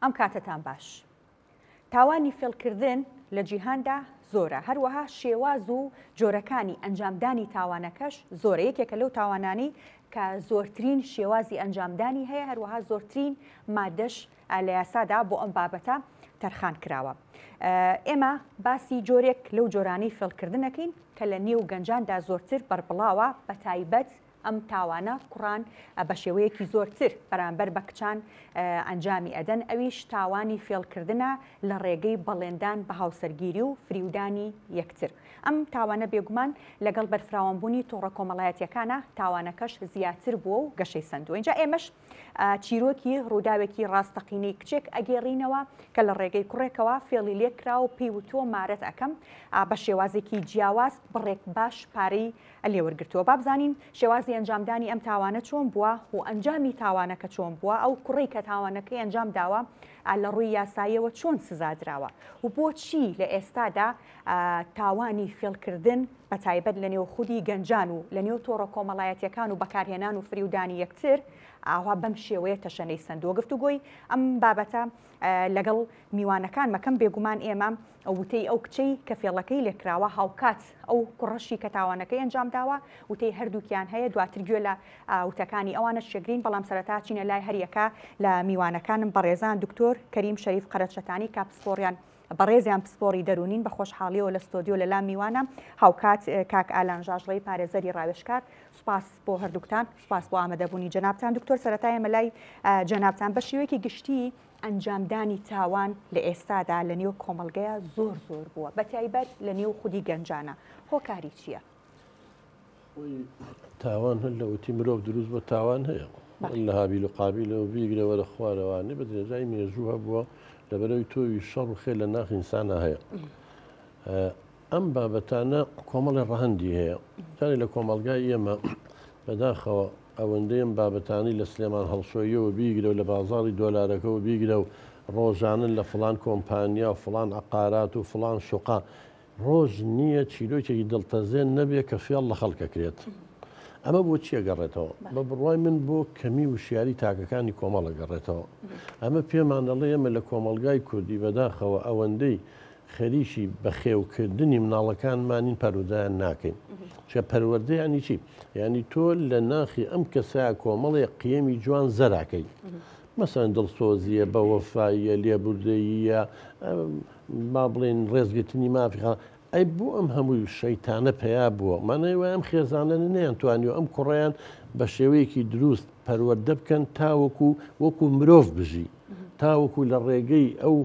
ئەم کاتەتان باش. تاوانی فێڵکردن لە جیهاندا زۆرە، هەروەها شێواز و جۆرەکانی ئەنجامدانی تاوانەکەش زۆرە، یەکێکە لەو تاوانانەی کە زۆرترین شێوازی ئەنجامدانی هەیە، هەروەها زۆرترین مادەش لە یاسادا بۆ ئەم بابەتە تەرخان کراوە. ئێمە باسی جۆرێک لەو جۆرانەی فێڵکردن ئەکەین کە لە نێو گەنجاندا زۆرتر بەربڵاوە، بەتایبەت ئەم تاوانە کوڕان بە شێوەیەکی زۆرتر بەرامبەر بە کچان ئەنجامی ئەدەن، ئەویش تاوانی فێڵکردنە لە ڕێگەی بەڵێندان بە هاوسەرگیری و فریودانی یەکتر. ئەم تاوانە بێگومان لەگەڵ بەرفراوانبوونی تۆڕە کۆمەڵایەتیەکانا تاوانەکەش زیاتر بووە و گەشەی سەندووە. ئینجا ئێمەش چیرۆکی ڕووداوێکی ڕاستەقینەی کچێک ئەگێڕینەوە کە لە ڕێگەی کوڕێکەوە فێڵی لێکرا و پێی وتووە مارەت ئەکەم بە شێوازێکی جیاواز بڕێک باش پارەی لێوەرگرتووە. با بزانین شێوازی ئەنجامدانی ئەم تاوانە چۆن بووە و ئەنجامی تاوانەکە چۆن بووە، ئەو کوڕەی کە تاوانەکەی ئەنجام داوە لە ڕووی یاساییەوە چۆن سزا دراوە و بۆچی لە ئێستادا تاوانی فێڵکردن بە تایبەت لە نێو خودی گەنجان و لە نێو تۆڕە کۆمەڵایەتیەکان و بەکارهێنان و فریودانی یەکتر ئاوا بەم شێوەیە تەشەنەی سەندووە. گفتوگۆی ئەم بابەتە لەگەڵ میوانەکان مەکەم، بێگومان ئێمە وتەی ئەو کچەی کە فێڵەکەی لێکراوە هاوکات ئەو کوڕەشی کە تاوانەکەی ئەنجامداوە وتەی هەردووکیان هەیە، دواتر گوێ لە وتەکانی ئەوانەش شێگرین، بەڵام سەرەتا چینە لای هەریەکە لە میوانەکانم بەڕێزان دکتۆر کەریم شەریف قەرەچەتانی کە پسپۆڕیان بەڕێزیان پسپۆڕی دەروونین، بە خۆشحاڵیەوە لە ستۆدیۆ لە لام میوانە، هاوکات کاک ئالان ژاژڵەی پارێزەری ڕاوێژکار. سوپاس بۆ هەردووکتان، سوپاس بۆ ئامادەبوونی جەنابتان. دکتۆر سەرەتا ئێمە لای جەنابتان بە شێوەیەکی گشتی ئەنجامدانی تاوان لە ئێستادا لە نێو کۆمەڵگەیا زۆر زۆر بووە، بە تایبەت لە نێو خودی گەنجانە، هۆکاری چییە؟ خۆی تاوان هەر لەوەتی مرۆڤ دروست بە تاوان هەیە لە هابیل و قابیلەوە بیگرە وەرە خوارەوانێ بە درێژای مێژوو هەبووە لەبەرەوەی تۆوی شەڕ و خێر لە ناخ ئینسانە هەیە ئەم بابەتانە کۆمەڵی ڕەهەندی هەیە جارێ لە کۆمەڵگای ئێمە بەداخەوە ئەوەندەی ئەم بابەتانی لە سلێمان هەڵشۆیەوە بیگرە و لە بازاڕی دۆلارەکەەوە بیگرە و ڕۆژانە لە فلان کۆمپانیا و فلان عقارات و فلان شوقا ڕۆژ نییە چیرۆکێکی دڵتەزێن نەبێ کە فێڵ لە خەڵک ئەکرێت. ئەمە بۆ چی ئەگەڕێتەوە؟ بە بڕوای من بۆ کەمی وشیاری تاکەکانی کۆمەڵ ئەگەڕێتەوە. ئەمە پێمان ئەڵێ ئێمە لە کۆمەڵگای کوردی بەداخەوە ئەوەندەی خەریکی بەخێوکردنی مناڵەکانمانین پەروەردەیان ناکەین. چونکە پەروەردە یانی چی؟ یانی تۆ لە ناخی ئەم کەسە کۆمەڵێ قیەمی جوان زەراکەی. مەسەلەن دڵسۆزییە، بەوەفاییە، لێبوردەییە، با بڵێین ڕێزگرتنی مافی خەڵک، ئەی بۆ ئەم هەمووی شەیتانە پەیا بووە؟ مانای وایە ئەم خێزانە نەیانتوانیوە ئەم کوڕەیان بە شێوەیەکی دروست پەروەردە بکەن تاوەکو وەکو مرۆڤ بژی، تاوەکو لە ڕێگەی ئەو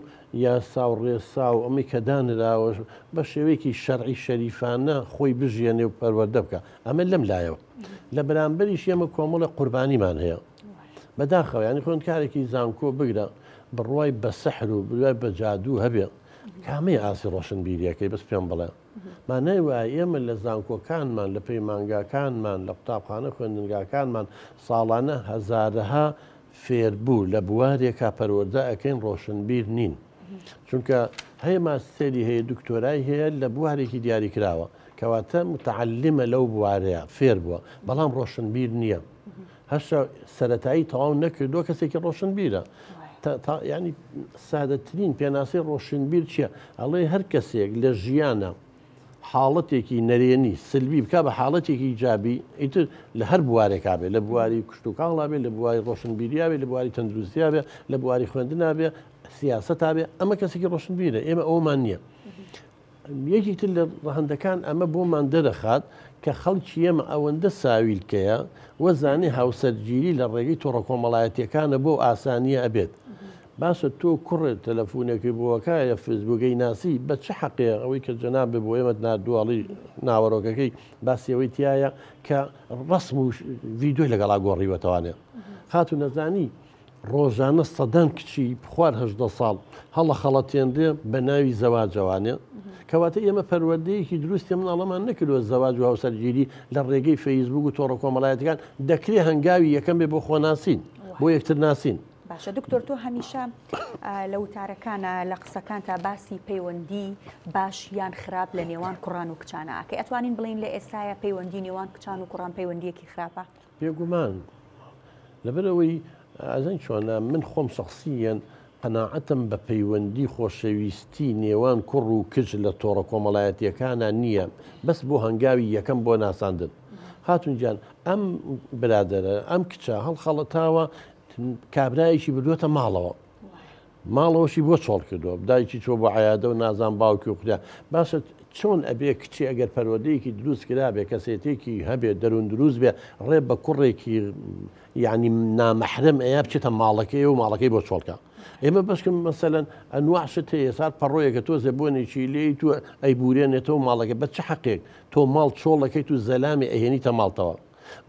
یاسا و ڕێسا و ئەمەی کە دانراوە بە شێوەیەکی شەرعی شەریفانە خۆی بژیێنێ و پەروەردە بکە. ئەمە لەم لایەوە. لە بەرامبەریش ئێمە کۆمەڵێک قوربانیمان هەیە. بەداخەوە یانی خوێندکارێکی زانکۆ بگرە بڕوای بە سەحر و بروای بە جادوو هەبێ کامەی ئاسی ڕۆشنبیریەکەی بەس پێم بڵێ مانای وایە ئێمە لە زانکۆکانمان لە پەیمانگاکانمان لە قوتابخانە خوێندنگاکانمان ساڵانە هەزارەها فێربوو لە بوارێکا پەروەردە ئەکەین ڕۆشنبیر نین چونکە هەیە ماستێری هەیە دکتۆرای هەیە لە بوارێکی دیاریکراوە کەواتە متعلمە لەو بوارەیە فێر بووە بەڵام ڕۆشنبیر نییە هەشتا سەرەتایی تەواو نەکردووە کەسێکی ڕۆشنبیرە ینی سادەترین پێناسەی ڕۆشنبیر چییە ئەڵێ هەر کەسێک لە ژیانە حاڵەتێکی نەرێنی سلبی بک بە حاڵەتێکی ئیجابی ئیتر لە هەر بوارێکا بێ لە بواری کشتتوکاڵا بێ لە بواری ڕۆشنبیریا بێ لە بواری تەندروستیا بێ لە بواری خوێندنا بێ سیاسەتا بێ ئەمە کەسێکی ڕۆشنبیرە ئێمە ئەومان نییە یەکێک تر لە ڕەهەندەکان ئەمە بۆمان دەرەخات کە خەڵکی ئێمە ئەوەندە ساویلکەیە وەزانێ هاوسەرگیری لە ڕێگەی تۆڕە کۆمەڵایەتیەکانە بۆ ئاسانیە ئەبێت. باشە تۆ کوڕێت تەلەفونێکی بۆکە یە فەیسبووکەی ناسی بە چ حەقێ ئەوەی کە جەنابت بۆ ئێمەت ناردووە ئەڵێی ناوەرۆکەکەی باسی ئەوەی تیایە کە ڕەسم و ڤیدیۆی لەگەڵا گۆڕیوەتەوانێ خاتوو نەزانی ڕۆژانە سەدان کچی خوار 18 ساڵ هەڵەخەڵەتێنرێ بە ناوی زەواجەوانێ کەواتە ئێمە پەروەردەیەکی دروستی مناڵەمان نەکردووە زەواج و هاوسەرگیری لە ڕێگەی فەیسبوک و تۆڕە کۆمەڵایەتەکان دەکرێ هەنگاوی یەکەم بێ بۆ خۆناسین بۆ یەکتر ناسین. باشە دکتۆر تۆ هەمیشە لە وتارەکانە لە قسەکانتا باسی پەیوەندی باش یان خراپ لە نێوان کوڕان و کچانە ئەکەی ئەتوانین بڵێین لە ئێستایا پەیوەندی نێوان کچان و کوڕان پەیوەندیەکی خراپە؟ بێگومان لەبەرئەوەی ئەزانی چۆنە من خۆم شەخسیەن قەناعەتم بە پەیوەندی خۆشەویستی نێوان کوڕ و کچ لە تۆڕە کۆمەڵایەتیەکانا نییە بەس بۆ هەنگاوی یەکەم بۆ ناساندن. خاتون گیان ئەم برادەرە ئەم کچە هەڵخەڵەتاوە کابرایەکی بردووەتە ماڵەوە ماڵەوەشی بۆ چۆڵ کردووە دایکی چۆ بۆ عیادە و نازان باوکی و خودیا باشە چۆن ئەبێ کچی ئەگەر پەروەردەیەکی دروست کرابێ کەسێتێکی هەبێ دەروون دروست بێ ڕێ بە کوڕێکی یعنی نامەحرەم ئەیا بچێتە ماڵەکەی و ماڵەکەی بۆ چۆڵکە ئێمە بەشکم مەسەلەن ئەنواع شت هەیە سار پەڕۆیەکە تۆزێ بۆنێکی لێی تو ئەیبورێنێتەوە ماڵەکە بە چ حەقێک تۆ ماڵ چۆڵەکەیت و زەلامی ئەهێنیتە ماڵتەوە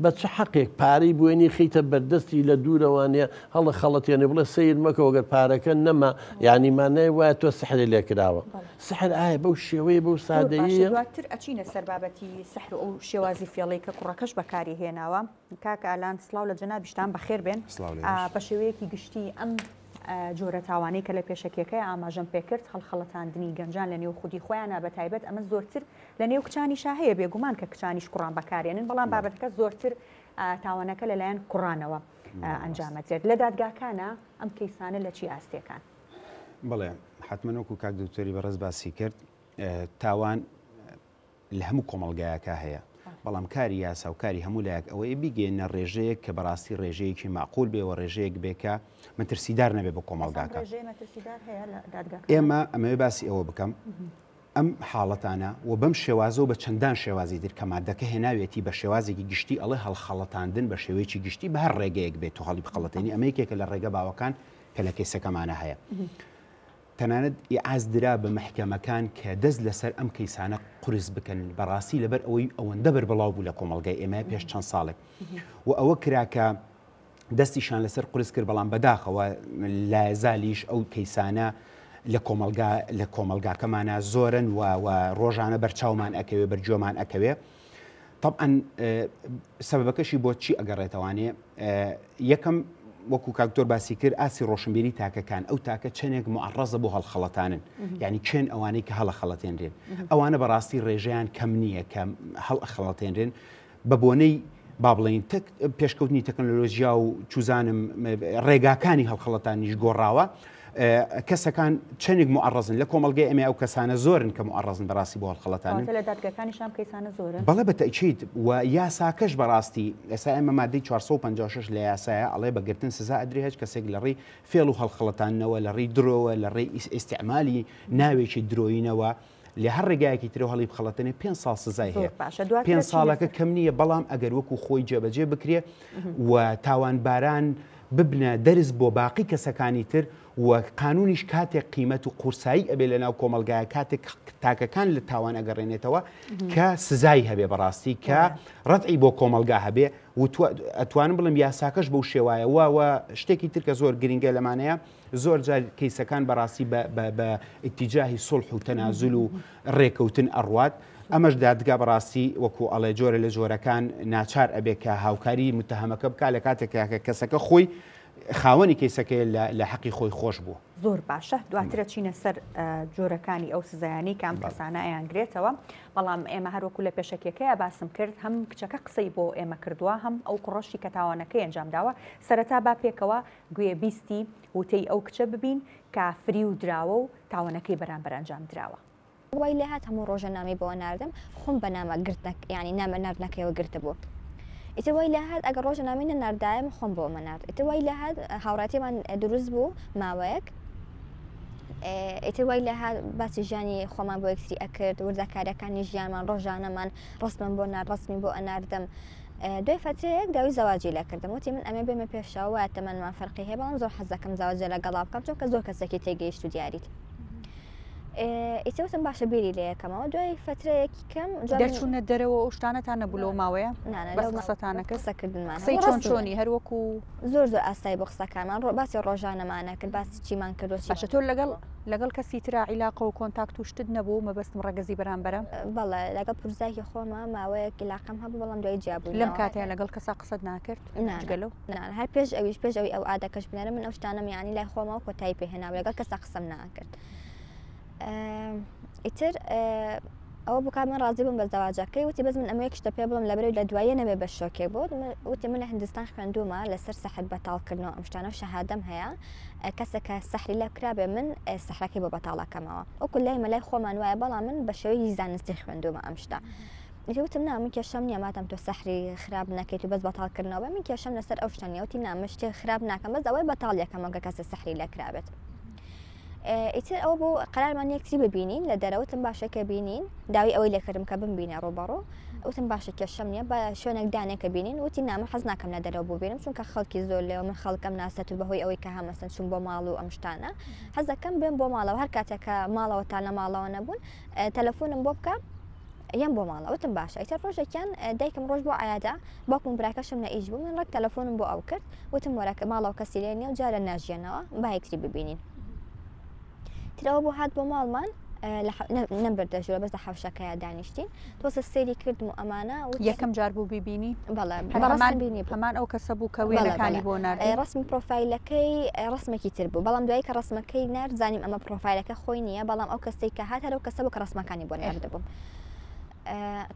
بە چ حەقێک پارەی بوێنی خیتە بەردەستی لە دوورەوانە هەڵە خەڵەتێنێ بڵێ سیر مەکەوە گەر پارەکە نەما یعنی مانای وایە تۆ سحرێ لێکراوە سحر ئایا بەو شێوەیە بەو سادەیە دواتر ئەچینە سەر بابەتی سحر و ئەو شێوازی فێڵەی کە کوڕەکەش بەکاری هێناوە کاک ئالان سڵاو لە جەنابیشتان بەخێر بێن بە شێوەیەکی گشتی ئەم جۆرە تاوانەی کە لە پێشەکیەکەی ئاماژەم پێکرد هەڵخەڵەتاندنی گەنجان لە نێو خودی خۆیانە بە تایبەت ئەمە زۆرتر لە نێو کچانیشا هەیە بێگومان کە کچانیش کوڕان بەکارێنن بەڵام بابەتەکە زۆرتر تاوانەکە لەلایەن کوڕانەوە ئەنجامەدرێت لە دادگاکانە ئەم کەیسانە لە چی ئاستێکان؟ بڵێ حتمما وەکو کاک دکتۆری بەڕێز باسی کرد تاوان لە هەموو کۆمەڵگایەکا هەیە، بەڵام کاری یاسا و کاری هەموو لایەک ئەوەیە بیگەیەننە ڕێژەیەک کە بەڕاستی ڕێژەیەکی مەعقول بێ و ڕێژەیەک بێ کە مەترسیدار نەبێ بۆ کۆمەڵگاکە. ئێمە ئەمەوێ باسی ئەوە بکەم ئەم حاڵەتانە و بەم شێوازە و بە چەندان شێوازی تر کە مادەکە هێناوێتی بە شێوازێکی گشتی ئەڵێ هەڵخەڵەتاندن بە شێوەیەکی گشتی بە هەر ڕێگەیەک بێت و هەڵی بخەڵەتێنی ئەمە یەکێکە لە ڕێگە باوەکان کە لە کەیسەکەمانە هەیە. تەنانەت ئیعاز درا بە مەحکەمەکان کە دەست لەسەر ئەم کەیسانە قورس بکەن، بەڕاستی لەبەر ئەوەی ئەوەندە بەربڵاو بوو لە کۆمەڵگای ئێمە پێش چەند ساڵێک و ئەوە کرا کە دەستیشان لەسەر قورس کرد، بەڵام بەداخەوە لایەزالیش ئەو کەیسانە لە کۆمەڵگا لە کۆمەڵگاکەمانە زۆرن و و ڕۆژانە بەرچاومان ئەکەوێ بەرگوێمان ئەکەوێ. تەبعەن سەبەبەکەشی بۆ چی ئەگەڕێتەوانێ یەکەم وەکو کاکتۆر باسی کرد ئاسی ڕۆشنبیری تاکەکان ئەو تاکە چەندێک معڕەزە بۆ هەڵخەڵەتانن یعنی چێن ئەوانەی کە هەڵە خەڵەتێنرێن ئەوانە بەڕاستی ڕێژەیان کەم نییە کە هەڵ ئەخەڵەتێنرێن بە بۆنەی با بڵین تەک پێشکەوتنی تەکنەلۆژیا و چوزانم ڕێگاکانی هەڵخەڵەتانیش گۆڕاوە کەسەکان چەندێک موعەڕەزن لە کۆمەڵگەی ئێمە ئەو کەسانە زۆرن کە موعەڕەزن بەڕاستی بۆ هەڵخەڵەتانن. کەواتە لە دادگاکانیش ئەم کەیسانە زۆرن؟ بەڵێ بە تەئکید و یاساکەش بەڕاستی ئێستا ئێمە مادەی 456 لە یاسایە ئەڵێ بە گرتن سزا ئەدرێ هەچ کەسێک لە ڕێی فێڵ و هەڵخەڵەتاندنەوە لە ڕێی درۆوە لە ڕێی ئیستعمالی ناوێکی درۆیینەوە لە هەر ڕێگایەکی ترەوە هەڵی بخەڵەتێنێ پێنج ساڵ سزای هەیە. زۆر باشە دواتر پێنج چی ساڵەکە لەسەر؟ کەم نییە بەڵام ئەگەر وەکو خۆی جێبەجێ بکرێ و تاوانباران ببنە دەرس بۆ باقی کەسەکانی تر و قانونیش کاتێک قیمەت و قورسایی ئەبێ لە ناو کۆمەڵگایە کاتێک تاکەکان لە تاوان ئەگەڕێنێتەوە کە سزای هەبێ بەڕاستی کە ڕەتعی بۆ کۆمەڵگا هەبێ و ئەتوانم بڵێم یاساکەش بەو شێوایە وا و شتێکی تر کە زۆر گرنگە لەمانەیە زۆر جار کەیسەکان بەڕاستی بە ئیتیجاهی سوڵح و تەنازول و ڕێکەوتن ئەڕوات، ئەمەش دادگا بەڕاستی وەکو ئەڵێ جۆرە لە جۆرەکان ناچار ئەبێ کە هاوکاری متهەمەکە بکا لە کاتێکا کە کەسەکە خۆی خاوەنی کەیسەکەیە لە حەقی خۆی خۆش بووە. زۆر باشە دواتر ئەچینە سەر جۆرەکانی ئەو سزایانەی کە ئەم کەسانە ئەیانگرێتەوە، بەڵام ئێمە هەروەکو لە پێشەکیەکەیا باسم کرد هەم کچەکە قسەی بۆ ئێمە کردووە هەم ئەو کوڕەشی کە تاوانەکەی ئەنجام داوە، سەرەتا با پێکەوە گوێبیستی وتەی ئەو کچە ببین کە فریو دراوە و تاوانەکەی بەرامبەر ئەنجام دراوە. وای لێهات هەموو ڕۆژە نامەی بۆ ناردم خۆم بە نامە گرتنە یانی نامە ناردنەکەیەوە گرتبوو ئیتر وای لێهات ئەگەر ڕۆژە نامەی نەناردایە من خۆم بۆ مەنارد ئیتر وای لێهات هاوڕاتیمان دروست بوو ماوەیەک ئیتر وای لێهات باسی ژیانی خۆمان بۆ یەکتری ئەکرد وردەکاریەکانی ژیانمان ڕۆژانەمان ڕسمم بۆ نار ڕسمی بۆ ئەناردم دوای فترەیەک داوای زەواجی لێکردم وتی من ئەمێ بێمە پێشەوە وایە تەمەنمان فەرقی هەیە بەڵام زۆر حەز دەکەم زەواجە لەگەڵا بکەم چونکە زۆر کەسێکی تێگەیشت و دیاریت ئیتر وتم باشە بیری لێ یەکەمەوە دوای فترەیەکی کەم دەرچوونە دەرەوە ئەو شتانەتان نەبوو لەو ماوەیە بەس قسەتانە کرد قسەکردنمان قسەی چۆن چۆنی هەر وەکو زۆر زۆر ئاسایی بۆ قسەکانمان ڕۆ باسی ڕۆژانەمانە کرد باسی چیمان کردو چی باشە تۆ لەگەڵ لەگەڵ کەسی ترا عیلاقە و کۆنتاکت و شتت نەبوو مەبەستم ڕەگەزی بەرامبەرە؟ بەڵێ لەگەڵ پورزایەکی خۆمە ماوەیەک عیلاقەم هەبوو بەڵام دوای جیا بووینەوە. لەم کاتەیا لەگەڵ کەسا قسەت ناکرد؟ نا جگە لەو؟ نا هەر پێش ئەویش پێش ئەوی ئەو ئادەکەش بنێرم من ئەو شتانەم یانی لای خۆمەوە کۆتایی پێ هێنابوو لەگەڵ کەسا قسەم ناکرد. ئیتر. ئەوە بوو کات من ڕازی بووم بە زەواجەکەی وتی بەس من ئەمە یەک شتە پێ بڵێم لەبەرەوەی لە دواییە نەبێ بە شۆکێک بۆت وتی من لە هندستان خوێندوومە لەسەر سەحر بەتاڵکردنەوە ئەم شتانە و شەهادەم هەیە کەسێک کە سەحری لە کرابێ من سەحرەکەی بۆ بەتاڵەکەمەوە وەکو لای مەلای خۆمان وایە بەڵام من بە شێوەی زانستی خوێندوومە ئەم شتە ئیتر وتم نا من کێشەم نییە مادام تۆ سەحری خراپ نەکەیت و بەس بەتاڵکردنەوە من کێشەم لەسەر ئەو شتە نییە وتی نا من شتێک خراپ ناکەم بەس ئەوەی بەتاڵ یەکەمەوە کە کەسێ سەحری لێ کرابێت. ئیتر ئەوە بوو قەرارمان یەکتری ببینین لە دەرەوە وتم باشە کە بینین داوای ئەوەی لێکردم کە بمبینێ ڕووبەڕوو وتم باشە کێشەم نییە بە شوێنێک دانێ کە بینین وتی نا من حەز ناکەم لە دەرەوە ببینم چونکە خەڵکی زۆر لێوە من خەڵکەم ناسێت و بەهۆی ئەوەی کە هەمەسن چون بۆ ماڵ و ئەم شتانە حەز دەکەم بێم بۆ ماڵەوە هەر کاتێک کە ماڵەوە تا لە ماڵەوە نەبوون تەلەفۆنم بۆ بکە یەم بۆ ماڵە وتم باشە ئیتر ڕۆژێکیان دایکم ڕۆژ بۆ عیادە باوکم براکەشم لە ئیش بوو من ڕێک تەلەفۆنم بۆ ئەو کرد وتم وەرە کە ماڵەوە کەسی لێ نییە و جارە ناژیەنەوە با یەکتری ببینین ترەوە بۆ هات بۆ ماڵمان نەمبردە ژوورە بەس لە حەوشەکەیا دانیشتین تۆزە سەیری کردم و ئەمانە یەکەم جار بوو بیبینی بەڵێ هەمان بینی هەمان ئەو کەسە بوو کە وێنەکانی بۆ نارد ڕسمی پرۆفایلەکەی ڕسمێکی تر بوو بەڵام دوایی کە ڕسمەکەی نارد زانیم ئەمە پرۆفایلەکە خۆی نییە بەڵام ئەو کەسەی کە هات هەر ئەو کەسە بوو کە ڕسمەکانی بۆ ناردبووم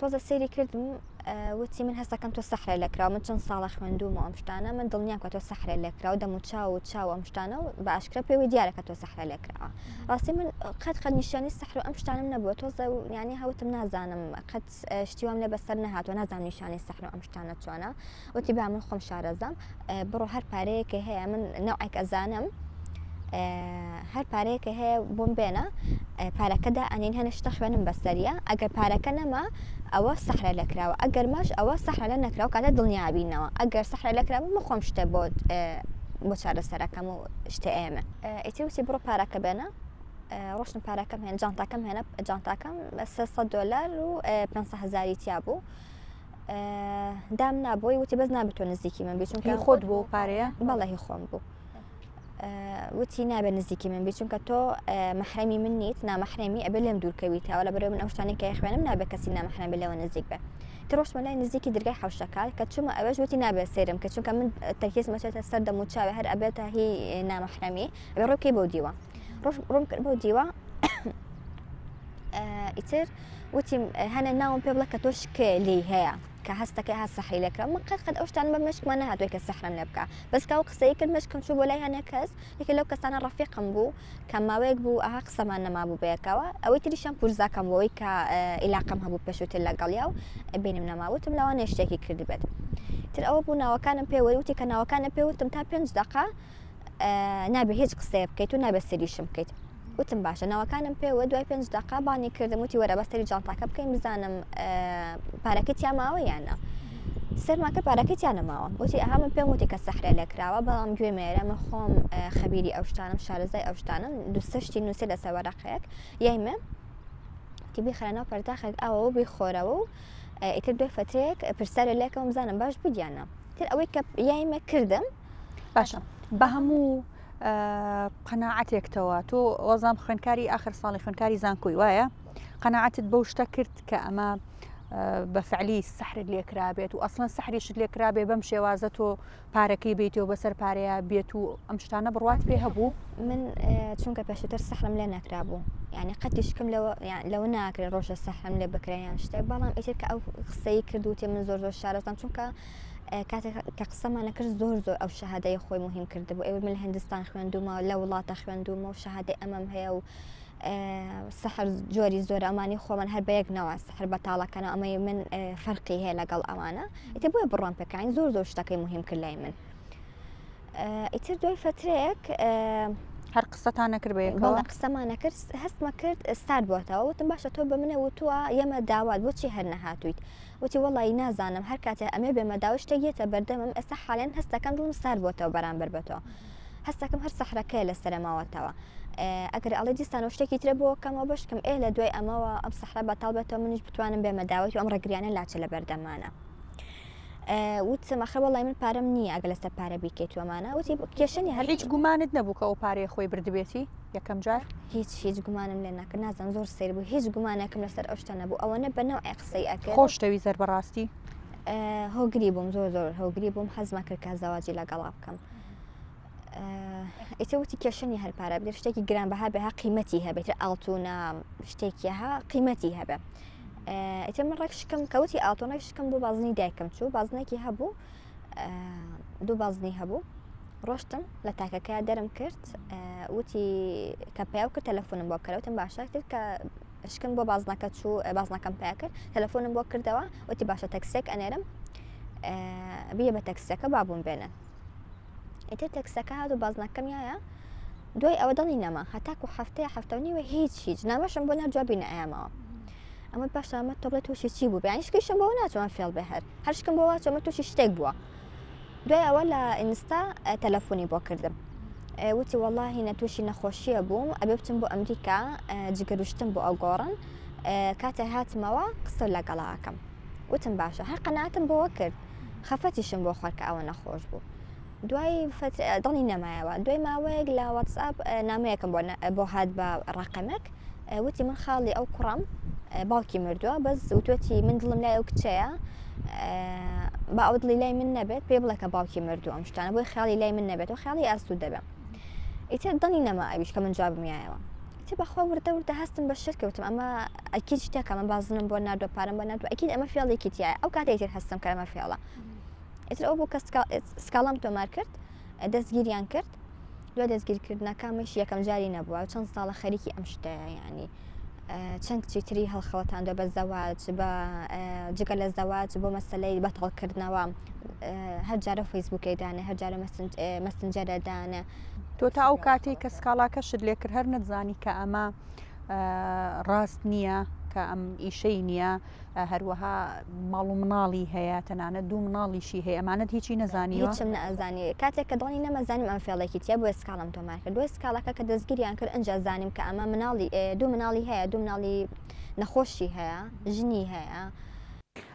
تۆزە سەیری کردم وتی من هەستەکەم تۆ سەحرە لێکراوە من چەند ساڵە خوێندوومە ئەم شتانە من دڵنیام کە تۆ سەحرە لێکراوە دەم و چاو و چاو ئەم شتانە و بە ئاشکرا پێوەی دیارە کە تۆ سەحرە لێکراوە ڕاستی من قەت قەت نیشانی سەحر و ئەم شتانم نەبووە تۆزە یعنی هەوتم نازانم قەت شتی وام لێ بەسەر نەهاتوە نازانم نیشانی سەحر و ئەم شتانە چۆنە وتی با من خۆم شارەزام بڕۆ هەر پارەیەکە هەیە من نەوعێک ئەزانم هەر پارەیەکە هەیە بۆم بێنە پارەکەدا ئەنین هەنە شتە خوێنم بەسەریە ئەگەر پارەکە نەما ئەوە سەحرە لەکراوە ئەگەر ماش ئەوە سەحرە لە نەکراوە کاتە دڵنیابینەوە ئەگەر سەحرە لەکرا من خۆم شتە بۆ بۆ چارەسەرەکەم و شتە ئێمە ئیتر وتی بڕۆ پارەکە بێنە ڕۆشتم پارەکەم هێن جانتاکەم هێنە جانتاکەم 300 دلار و 500 هزاری تیا بوو دام نابووی وتی بەس نابێت تۆ نزیکی من بی چونکە خۆت بۆ پارەیە بەڵێ هی خۆم بوو وتی نابێت نزیکی من بی چونکە تۆ مەحرەمی من نیت نامەحرەمی ئەبێ لێم دوورکەویتەوە لە بەرەوە من ئەو شتانەی کە خوێنم نابێت کەسی نامەحرەم بێ لەوە نزیک بێ ترۆشمە لای نزیکی درگای حەوشەکە کە چوومە ئەوێش وتی نابێت سەیرم کە چونکە من تەرکیزم ئەچێتە سەر دەم و چاوێ هەر ئەبێتە هی نامەحرەمی ئەبێ ڕوو بکەی بەو دیوە ڕۆژ ڕووم کرد بەو دیوە ئیتر وتیم هەنە ناوم پێ بڵێ کە تۆ شکێ لێی هەیە کە هەستەکەی ها سەحری لێکرا من قەت قەت ئەو شتانە بە مێشکمان نەهاتووە کە سەحرم لێ بکا بەس کە ئەو قسەی کرد مێشکم چوو بۆ لای هەنێ کەس یەکێ لەو کەسانە ڕەفیقم بوو کە ماوەیەک بوو ئەها قسەمان نەمابوو بەیەکەوە ئەوەی تریشیان پورزاکەم بوو ئەوەی کە ئیلاقەم هەبوو پێشووتر لەگەڵیا و بینم نەما وتم لەوانەیە شتێکی کردبێت تر ئەوە بوو ناوەکانم پێ وت وتی کە ناوەکانم پێ وتم تا پێنج دەقە نابێ هیچ قسەیە بکەیت و نابێت سەریشم بکەیت وتم باشە ناوەکانم پێ وت دوای پێنج دەقە بانی کردم وتی وەرە بە سەری جانتاکە بکەین بزانم پارەکەی تیا ماوە یان نا سەرمان کرد پارەکەی تیا نەماوە وتی ئەها من پێم وتی کە سەحرە لێکراوە بەڵام گوێ مێرە من خۆم خەبیری ئەو شتانم شارەزای ئەو شتانم دوو سێ شتی نووسی لەسەر وەرەقەیەک یایمە وتی بیخەرە ناو پەرداخێک ئاوەوە بیخۆرەوە و ئیتر دوای فترەیەک پرسیارە لێکەوە بزانم باش بوو یان نا تر ئەوەی کە یایمە کردم باشە بە هەموو قەناعەتێکتەوە تۆ وەزام خوێنکاری ئاخر ساڵی خوێنکاری زانکۆی وایە قەناعەتت بەو شتە کرد کە ئەمە بە فعلی سەحرت لێکرابێت و ئەسڵەن سەحریشت لێکرابێ بەم شێوازە تۆ پارەکەی بیتەوە بەسەر پارەیە بێت و ئەم شتانە بڕوات پێ هەبوو من چونکە پێشتر سەحرم لێ نەکرابوو یعنی قەتیشکم لەوە لەوە ناکرێت ڕۆژە سەحرم لێ بکرێ یان شتێک بەڵام ئیتر کە ئەو قسەی کرد وتی من زۆر زۆر شارەزام چونکە کاتێک کە قسەمان نەکرد زۆر زۆر ئەو شەهادەی خۆی مهم کردبوو ئێوە من لە هندستان خوێندومە لە وڵاتە خوێندومە و شەهادەی ئەمەم هەیە و سەحر جۆری زۆر ئەمانی خۆمان هەر بە یەک نەوە سەحر بەتاڵەکەنەوە ئەمەی من فەرقی هەیە لەگەڵ ئەوانە ئیتر بۆیە بڕوام پێکراین زۆر زۆر شتەکەی مهم کرد لای من ئیتر دوای فترەیەک هەر قسەتان نەکرد بە یەکەوە قسەمان نەکرد هەستمە کرد سارد بۆتەوە وتم باشە تۆ بە منە وتووە یەمە داوات بۆچی هەر نەهاتوویت وتی وەڵایی نازانم هەر کاتێ ئەمێ بێمە داوای شتێک یەتە بەردەمم ئێستا حالێن هەستەکەم دڵم سارد بۆتەوە بەرامبەر بە تۆ هەستەکەم هەر سەحرەکەیە لەسەرە ماوەتەوە ئەگەر ئەڵێ دیسانەوە شتێکی ترە بۆ کەمەوە بەشکم ئێ لە دوای ئەمەوە ئەم سەحرە بەتاڵ بێتەوە منیش بتوانم بێمە داوەت و ئەم ڕێگریانە لاچە لە بەردەمانە وتم ئەخە وەڵای من پارەم نییە ئەگە لەسەر پارە بیکەیت وەمانە وتی کێشە نییە هەر هیچ گومانت نەبوو کە ئەو پارەیە خۆی بردبێتی یەکەم جار؟ هیچ هیچ گومانم لێ نەکرد نازانم زۆر سەیر بوو هیچ گومانێکم لەسەر ئەو شتە نەبوو ئەوەنە بە نەوعێ قسەی ئەکرد. خۆشتەویست هەر بەڕاستی؟ هۆگری بووم زۆر زۆر هۆگری بووم حەزمە کرد کە زەواجی لەگەڵا بکەم. ئیتر وتی کێشە نییە هەر پارە بدە شتێکی گرانبەها بێ ها قیمەتی هەبێت ئاڵتونە شتێکی ها قیمەتی هەبێ. ئیتر من ڕێک شکم کەوتی ئاڵتۆن ڕێک شکم بۆ بازنی دایکم چوو بازنێکی هەبوو دوو بازنی هەبوو ڕۆشتم لە تاکەکە دەرم کرد وتی کە پیاو کرد تەلەفۆنم بۆ کەەوتم باشە تر کە شکم بۆ بازنەکە چوو بازنەکەم پیا کرد تەلەفۆنم بۆ کردەوە وتی باشە تەکسێک ئەنێرم بیە بە تەکسەکە بابووم بێنن ئیتر تەکسەکە هات و بازنەکەم یایە دوای ئەوە دڵی نەما هەتاکو هەفتەیە هەفتە و نیوە هیچ هیچ نامەشم بۆ نار جوابی نەئەیامەوە ئەمە باشە ئەمە تۆ بڵێ تووشی چی بوو بیانی شکیشم بۆ ناچۆم فێڵ بێ هەر هەر شکم بۆ واچۆمە تووشی شتێک بووە دوای ئەوە لە ئینستا تەلەفۆنی بۆ کردم وتی وەڵاهی نە تووشی نەخۆشیە بووم ئەبێ بچم بۆ ئەمریکا جگەروشتم بۆ ئەگۆڕن کاتێ هاتمەوە قسە لەگەڵا ئەکەم وتم باشە هەر قەناتم بۆوە کرد خەفەتیشم بۆ خوارد کە ئەوە نەخۆش بوو دوای دڵی نەمایەوە دوای ماوەیەک لە واتسئاپ نامەیەکم بۆ بۆ هات بە ڕقەمێک وتی من خاڵی ئەو کوڕم باوکی مردووە بەس وتوەتی من دڵم لای ئەو کچەیە با ئەو دڵی لای من نەبێت پێ بڵێ کە باوکی مردوو ئەم شتانە بۆی خیاڵی لای من نەبێت و خیاڵی ئاسوود دەبێت ئیتر دڵی نەما ئەویش کە من جوابم یایەوە ئیتر بەخوا وردە وردە هەستم بە شت کەوتم ئەمە ئەکید شتێکە من بازنم بۆ ناردوە پارەم بۆ ناردوە ئەکید ئەمە فێڵێکی تایە ئەو کاتە ئیتر هەستم کە ئەمە فێڵە ئیتر ئەو بوو کە سکاڵام تۆمار کرد دەستگیریان کرد دوای دەستگیرکردنەکەمش یەکەم جاری نەبووە چەند ساڵە خەریکی ئەم شتەیە یعنی چەند کچی تری هەڵخەڵەتاندوە بە زەواج بە جگە لە زەواج بۆ مەسلەی بەتاڵکردنەوە هەر جارە فەیسبووکەی دانێ هەر جارە مەسنجەرە دانێ. تۆ تا ئەو کاتەی کە سکاڵاکەشت لێکرد هەر نەتزانی کە ئەمە ڕاست نییە کە ئەم ئیشەی نییە هەروەها ماڵ و مناڵی هەیە تەنانەت دوو مناڵیشی هەیە ئەمانەت هیچی نەزانیوە؟ هیچم نەئەزانی کاتێک کە دڵنی نەمەزانیم ئەم فێڵێکی تیا بۆیە سکاڵام تۆمار کرد دوای سکاڵاکە کە دەستگیریان کرد ئنجا زانیم کە ئەمە مناڵی دوو مناڵی هەیە دوو مناڵی نەخۆشی هەیە ژنی هەیە.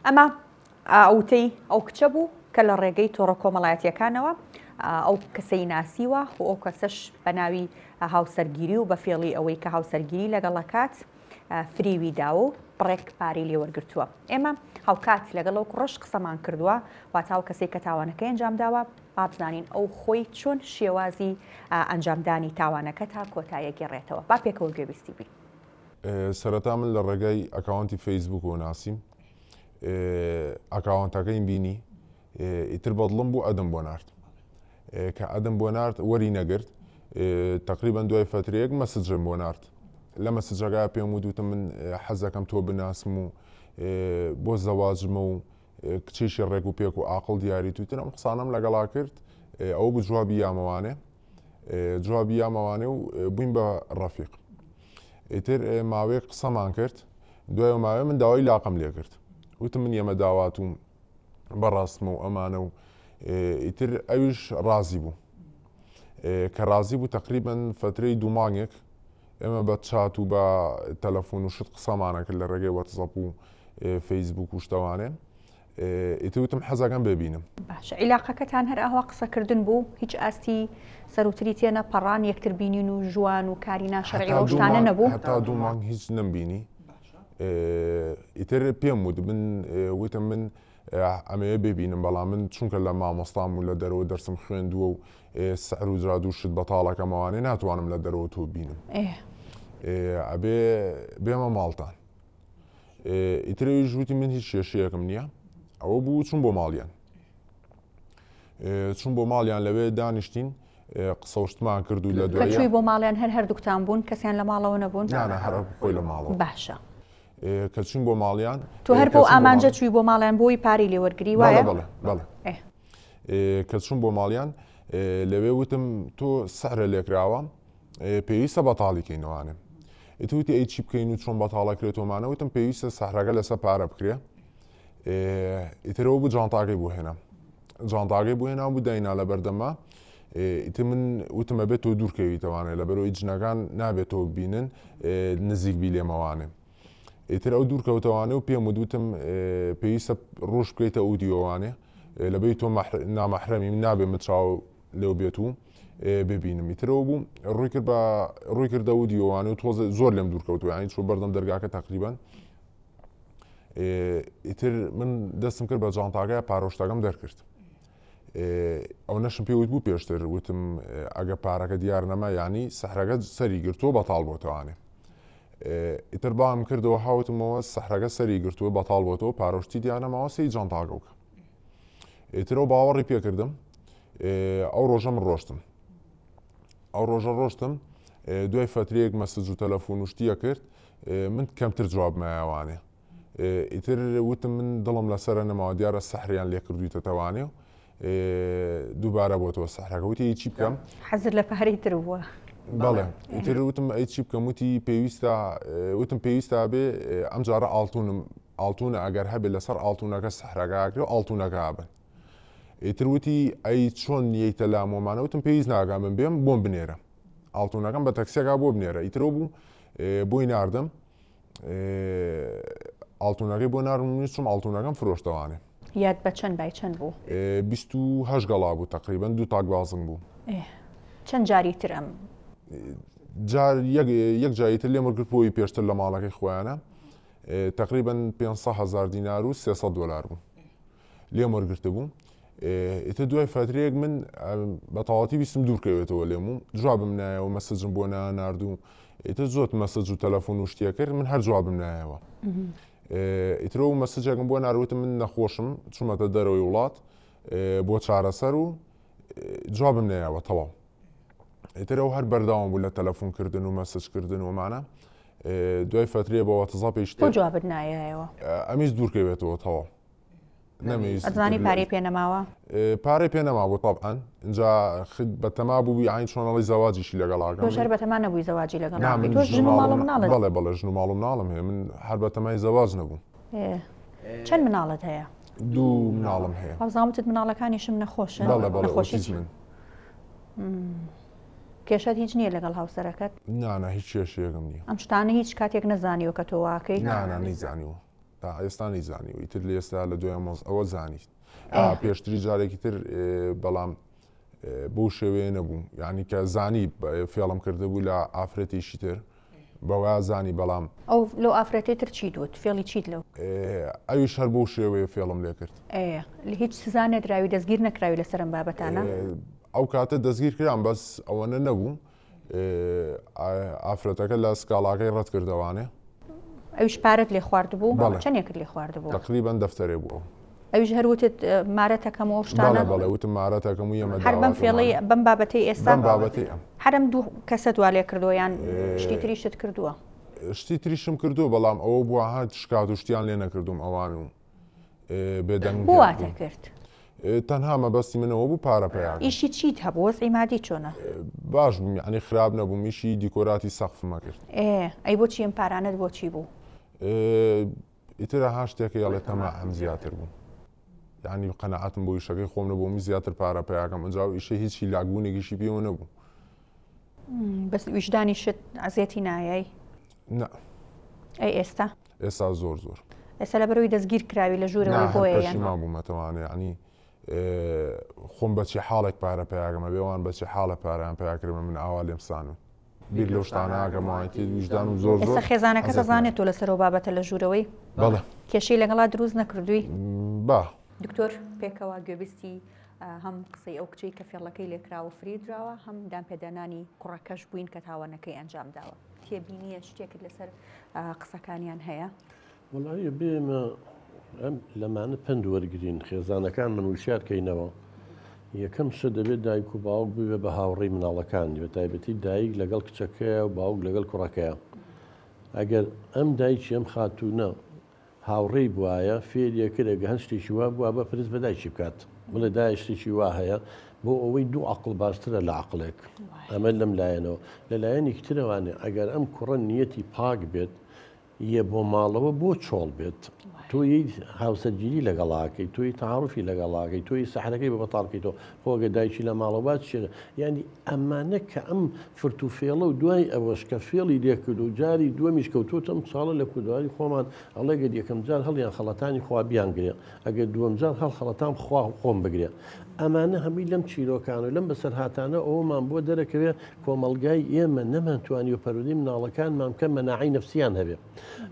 ئەمە وتەی ئەو کچە بوو کە لە ڕێگەی تۆڕە کۆمەڵایەتییەکانەوە ئەو کەسەی ناسیوە و ئەو کەسەش بە ناوی هاوسەرگیری و بە فێڵی ئەوەی کە هاوسەرگیری لەگەڵ ئەکات فریوی داوە و بڕێک پارەی لێ وەرگرتووە. ئێمە هاوکات لەگەڵ ئەو کوڕەش قسەمان کردووە، واتە ئەو کەسەی کە تاوانەکەی ئەنجامداوە، با بزانین ئەو خۆی چۆن شێوازی ئەنجامدانی تاوانەکە تا کۆتایی ئەگێڕێتەوە. با پێکەوە گوێبیستی بین. سەرەتا من لە ڕێگای ئەکاونتی فەیسبووکەوە ناسیم، ئەکاونتەکەیم بینی، ئیتر بەدڵم بوو add م بۆ نارد. کە add م بۆ نارد وەری نەگرت تقریبا دوای فترەیەک message م بۆ نارد لە message ەکە پێم وت وتم من حەزەکەم تۆ بناسم و بۆ زەواجمە و کچێکی ڕێک و پێک و ئاقل دیاری توتن ئەم قسانم لەگەڵا کرد ئەو بوو جوابی یامەوانێ جوابی یامەوانێ و بووین بە ڕەفیق ئیتر ماوەیەک قسەمان کرد دوای ماوەیە من داوای لاقم لێ کرد وتم من یەمە داواتوم بەڕاستمە و ئەمانە و ئیتر ئەویش ڕازی بوو کە ڕازی بوو تقریبن فترەی دوو مانگێک ئێمە بە چات و بە تەلەفۆن و شت قسەمانە کرد لە ڕێگەی وەتسەپ و فەیسبوک و شتەوانێ ئیتر وتم حەزەکەم ببینم. باشە عیلاقەکەتان هەر ئاوا قسەکردن بوو هیچ ئاستی سەروتری تێنەپەڕان یەکتر بینین و ژوان و کاری ناشەرعی ئەو شتانە نەبوو؟ هەتا دوو مانگ هیچ نەمبینی ئیتر پێم وت من وتم من ئەمەیە ببینم بەڵام من چونکە لە مامۆستام و لە دەرەوە دەرسم خوێندووە و سعر و جادو شت بەتاڵەکەمەوانێ ناتوانم لە دەرەوە تۆ بینم ئەبێ بێمە ماڵتان ئیترەویش وتی من هیچ کێشەیەکم نییە ئەوە بوو چون بۆ ماڵیان چون بۆ ماڵیان لەوێ دانیشتین قسەوشتمان کرد و لە دوای چووی بۆ ماڵیان هەر هەردووکتان بوون کەسیان لە ماڵەوە نەبوون هەر خۆی لە ماڵەوە باشە کە چوون بۆ ماڵیان تۆ هەر بۆ ئامانجە چووی بۆ ماڵیان بۆی پارەی لێوەرگری وایە بەڵێ بەڵێ کە چوون بۆ ماڵیان لەوێ وتم تۆ سەرە لێکراوە پێویستە بەتاڵی کەینەوانێ ئیتوتی ئەی چی بکەین و چۆن بەتاڵە کرێتۆمانە وتم پێویستە سەحرەکە لەسەر پارە بکرێ ئیترەوە بوو جانتاکەی بۆ هێنا جانتاکەی بۆ هێنا بوو داینا لە بەردەما ئیتر من وتمە بێت تۆ دوورکەویتەوانێ لە بەرەوەی جنەکان نابێت تۆ بینن نزیک بی لێمەوانێ ئیتر ئەو دوورکەوتەوانێ و پێم وتم پێویستە ڕۆژ بکەیتە ئەو دیوانێ لەبەی تۆ نامەحرەمی من نابێ مچاو لەو بێت و ببینم ئیترەوە بوو ڕووی کرد بە ڕووی کردە و دیوانێ و تۆزە زۆر لێم دوورکەوتوە ینی چۆ بەردەم دەرگاکە تقریبان ئیتر من دەستم کرد بە جانتاکە پارۆشتەکەم دەرکرد ئەو نەشم پێوت بوو پێشتر وتم ئەگە پارەکە دیار نەما ینی سەحرەکە سەری گرتووە بەتاڵ بۆتەوانێ. ئیتر بانگم کردەوە هاوتمەوە سەحرەکە سەری گرتووە بەتاڵ بۆتەوە پارۆشتی دیانەماوە سەی جانتاکە بکە ئیترەوە باوەڕی پێکردم ئەو ڕۆژە من ڕۆشتم ئەو ڕۆژە ڕۆشتم دوای فترەیەک مەسج و تەلەفۆن و شتیە کرد من کەمتر جواب مایەوانێ ئیتر وتم من دڵم لەسرە نەماوە دیارە سەحریان لێ کردویتە تەوانێ و دووبارە بۆتەوە سەحرەکە وتی ئەی چی بکەم حەزر لە پارەی تر بووە بەڵێ ئیتر وتم ئەی چی بکەم وتی پێویستە وتم پێویستە بێ ئەم جارە ئاڵتونم ئاڵتونە ئەگەر هەبێ لەسەر ئاڵتونەکە سەحرەکە ئاکرێ و ئاڵتونەکە بن ئیتر وتی ئەی چۆن یەیتە لامۆمانە وتم پێویست ناکا من بێم بۆم بنێرە ئاڵتونەکەم بە تەکسیەکە بۆ بنێرە ئیترەوە بوو بۆی ناردم ئاڵتونەکەی بۆ ناردم منیش چوم ئاڵتونەکەم فرۆشتەوانێ. یاد بە چەند بای چەند بوو؟ 28 گەڵا بوو تقریبا دوو تاک بازنگ بوو. چەند جاری تر ئەم؟ جار یەک جاری تر لێم وەرگرت بۆی پێشتر لە ماڵەکەی خۆیانە تقریبا 500 هزار دینار و 300 دلار بوو. لێم وەرگرتبوو ئیتر دوای فترەیەک من بە تەواتی ویستم دوورکەوێتەوە لێم و جوابم نایەوە مەسجم بۆ ناردوو ئیتر زۆر مەسج و تەلەفۆن و شتیە کرد من هەر جوابم نایەوە ئیترەوە مەسجێکم بۆ ناروتم من نەخۆشم چوومەتە دەرەوەی وڵات بۆ چارەسەر و جوابم نایەوە تەواو ئیتر ئەو هەر بەردەوام بوو لە تەلەفۆن کردن و مەسج کردن ومانە دوای فترەیە بە واتساپیش بۆ جوابت نایەوە ئەمیش دوورکەوێتەوە تەواو ئەزانی پارەی پێ نەماوە؟ پارەی پێ نەما بوو طبعا اینجا بەتەما بوو عین چۆنەڵی زەواجیشی لەگەڵ ئاگەم تۆش هەر بەتەما نەبووی زەواجی لەگەڵ بکەی تۆش ژن و ماڵ و مناڵت بەڵێ بەڵێ ژن و ماڵ و مناڵم هەیە من هەر بەتەمای زەواج نەبووم چەند مناڵت هەیە؟ دوو مناڵم هەیە هاوزان وتت مناڵەکانیشم نەخۆشن بەڵێ بەڵێ ئۆتیزمن کێشەت هیچ نییە لەگەڵ هاوسەرەکەت؟ نا نا هیچ کێشەیەکم نییە ئەم شتانە هیچ کاتێک نەزانیوە کە تۆ واکەی؟ نا نا نەیزانیوە تا ئێستا نەیزانیوە ئیتر لە ئێستا لە دوای ئەم ئەوە زانیت پێشتری جارێکی تر بەڵام بەو شێوەیە نەبوو یعنی کە زانی فێڵم کردبوو لە ئافرەتێکی تر بەوە زانی بەڵام ئەو لەو ئافرەتی تر چی دوت فێڵی چیت لەو ئەویش هەر بەو شێوەیە فێڵم لێ کرد لە هیچ سزا نەدراوی دەستگیر نەکراوی لەسەرم بابەتانە ئەو کاتە دەستگیر کرام بەس ئەوەنە نەبوو ئافرەتەکە لە سکاڵاکەی ڕەت کردەوانێ. ئەویش پارەت لێ خواردبوو؟ بەڵێ. چەندێکت لێ خواردبوو؟ تەقریبەن دەفتەرێ بوو ئەو. ئەویش هەر وتت مارەتەکەم و ئەو شتانە؟ بەڵێ بەڵێ وتم مارەتەکەم و یەمە هەر بەم فێڵەی بەم بابەتەی ئێستا؟ بەم بابەتەی ئەم. هەر ئەم دوو کەسەت وا لێ کردووە یان شتی تریشت کردووە؟ شتی تریشم کردووە بەڵام ئەوە بووە هات شکات و شتیان لێ نەکردووم ئەوان و بێدەنگ بۆ واتە کرد؟ تەنها مەبەستی من ئەوە بوو پارە پەیا کەم. ئیشی چیت هەبوو؟ وەزعی مادی چۆنە؟ باش بووم یەعنی خراپ نەبووم ئیشی دیکۆراتی سەقفم ئەکرد. ئێ ئەی بۆچی ئەم پارانەت بۆچی بوو؟ ئیتر ئەها شتێکە یەڵێ تەماعم زیاتر بوو یەعنی قەناعەتم بۆ ئیشەکەی خۆم نەبوو ویست زیاتر پارە پەیا کەم ئەنجا ئەو ئیشە هیچ هیلاکبوونێکیشی پێوە نەبوو. بەس ویژدانیشت عەزێتی نایای؟ نا. ئەی ئێستا؟ ئێستا زۆر زۆر. ئێستا لەبەرئەوەی دەستگیر کراوی لە ژوورەوەی بۆیە یان؟ پەشیمان بوومەتەوانێ یانی خۆم بەچی حاڵێک پارە پیاکەم ئەبێ وان بەچی حاڵە پارەیان پیا کردمە من ئاوا لێم سانون بیر لەو شتانە ئاکەمەوە تێ ویژدانم زۆر زۆر ئێستا خێزانەکەت ئەزانێت تۆ لەسەر ئەو بابەتە لە ژوورەوەی؟ بەڵێ. کێشەی لەگەڵا دروست نەکردووی؟ با. دکتۆر پێکەوە گوێبیستی هەم قسەی ئەو کچەی کە فێڵەکەی لێکراوە و فریودراوە هەم دانپێدانانی کوڕەکەش بووین کە تاوانەکەی ئەنجام داوە. تێبینیە شتێکت لەسەر قسەکانیان هەیە؟ وەڵایی بێمە ئەم لەمانە پەند وەرگین خێزانەکان من وشیار کەینەوە یەکەم شت دەبێت دایک و باوک ببێ بە هاوڕێی مناڵەکانی بە تایبەتی دایک لەگەڵ کچەکەیە و باوک لەگەڵ کوڕەکەیە ئەگەر ئەم دایکی ئەم خاتوونە هاوڕێی بوایە فێری ئەکرد ئەگەر هەر شتێکی وا بووە پرس بە دایکی بکات بڵێ دایە شتێکی وا هەیە بۆ ئەوەی دوو عەقڵ باشترە لە عەقڵێک ئەمە لەم لایەنەوە لە لایەنێکی ترەوانێ ئەگەر ئەم کوڕە نیەتی پاک بێت یە بۆ ماڵەوە بۆ چۆڵ بێت تۆ یەی هاوسەرگیری لەگەڵاکەی تۆی تەعاروفی لەگەڵاکەی تۆی سەحرەکەی بە بەتاڵ بکەیتەوە خۆ ئەگەر دایکی لە ماڵەوە با چیە یانی ئەمانە کە ئەم فرت و فێڵە و دوای ئەوەش کە فێڵی لێ کرد و جاری دووەمیش کەوتۆتە ئەم چاڵە لە کوردەواری خۆمان ئەڵێ گەر یەکەم جار هەڵیان خەڵەتانی خوا بیانگرێ ئەگەر دووەم جار هەڵخەڵەتام خوا خۆم بگرێ. ئەمانە هەمووی لەم چیرۆکان و لەم بەسەرهاتانە ئەوەمان بۆ دەرەکەوێ کۆمەڵگای ئێمە نەمانتوانیوە پەروەردەی مناڵەکانمان بکەن مەناعەی نەفسیان هەبێ.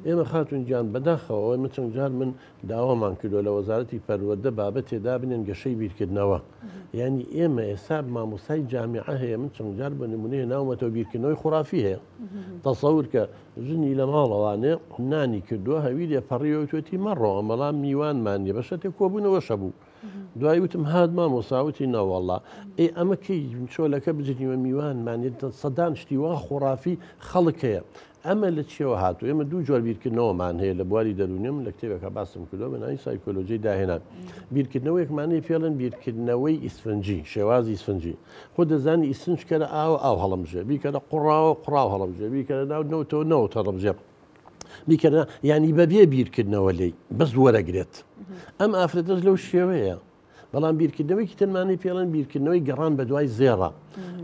ئێمە خاتوون گیان بەداخەوە ئەوەی من چەند جار من داوامان کردووە لە وەزارەتی پەروەردە بابەتێ دابنێن گەشەی بیرکردنەوە. یانی ئێمە ئێستا مامۆستای جامیعە هەیە من چەند جار بە نمونەیە ناومەتەوە بیرکردنەوەی خورافی هەیە. تەسەور کە ژنی لە ماڵەوانێ نانی کردووە هەویرێ پەڕیوە وتوێتی مەڕۆ بەڵام میوانمان نیە بە شەتێ کۆبوونەوەش هەبوو. دوای وتم هات مامۆستا وتی نەوەڵا ئێ ئەمە کەی چۆلەکە بجنیوە میوانمان سەدان شتی وا خۆرافی خەڵک هەیە ئەمە لە چیەوە هاتوو ئێمە دوو جۆر بیرکردنەوەمان هەیە لە بواری دەروونی من لە کتێبێکا باسم کردووە بە ناوی سایکۆلۆژی داهێنان بیرکردنەوەیەکمانەیە پێڵێن بیرکردنەوەی ئیسفنجی شێوازی ئیسفنجی خۆ دەزانی ئیسفنج کەرە ئاوە ئاو هەڵمژێ بیکەرە قوڕاوە قوڕاو هەڵمژێ بیکەرە ناو نەوتەوە نەوت هەڵمژێ بیکەرە یانی بەبێ بیرکردنەوە لێی بەس وەرەگرێت ئەم ئافرەتەش لەو شێوەیە بەڵام بیرکردنەوەیکی ترمانەی پێڵێن بیرکردنەوەی گەڕان بە دوای زێڕە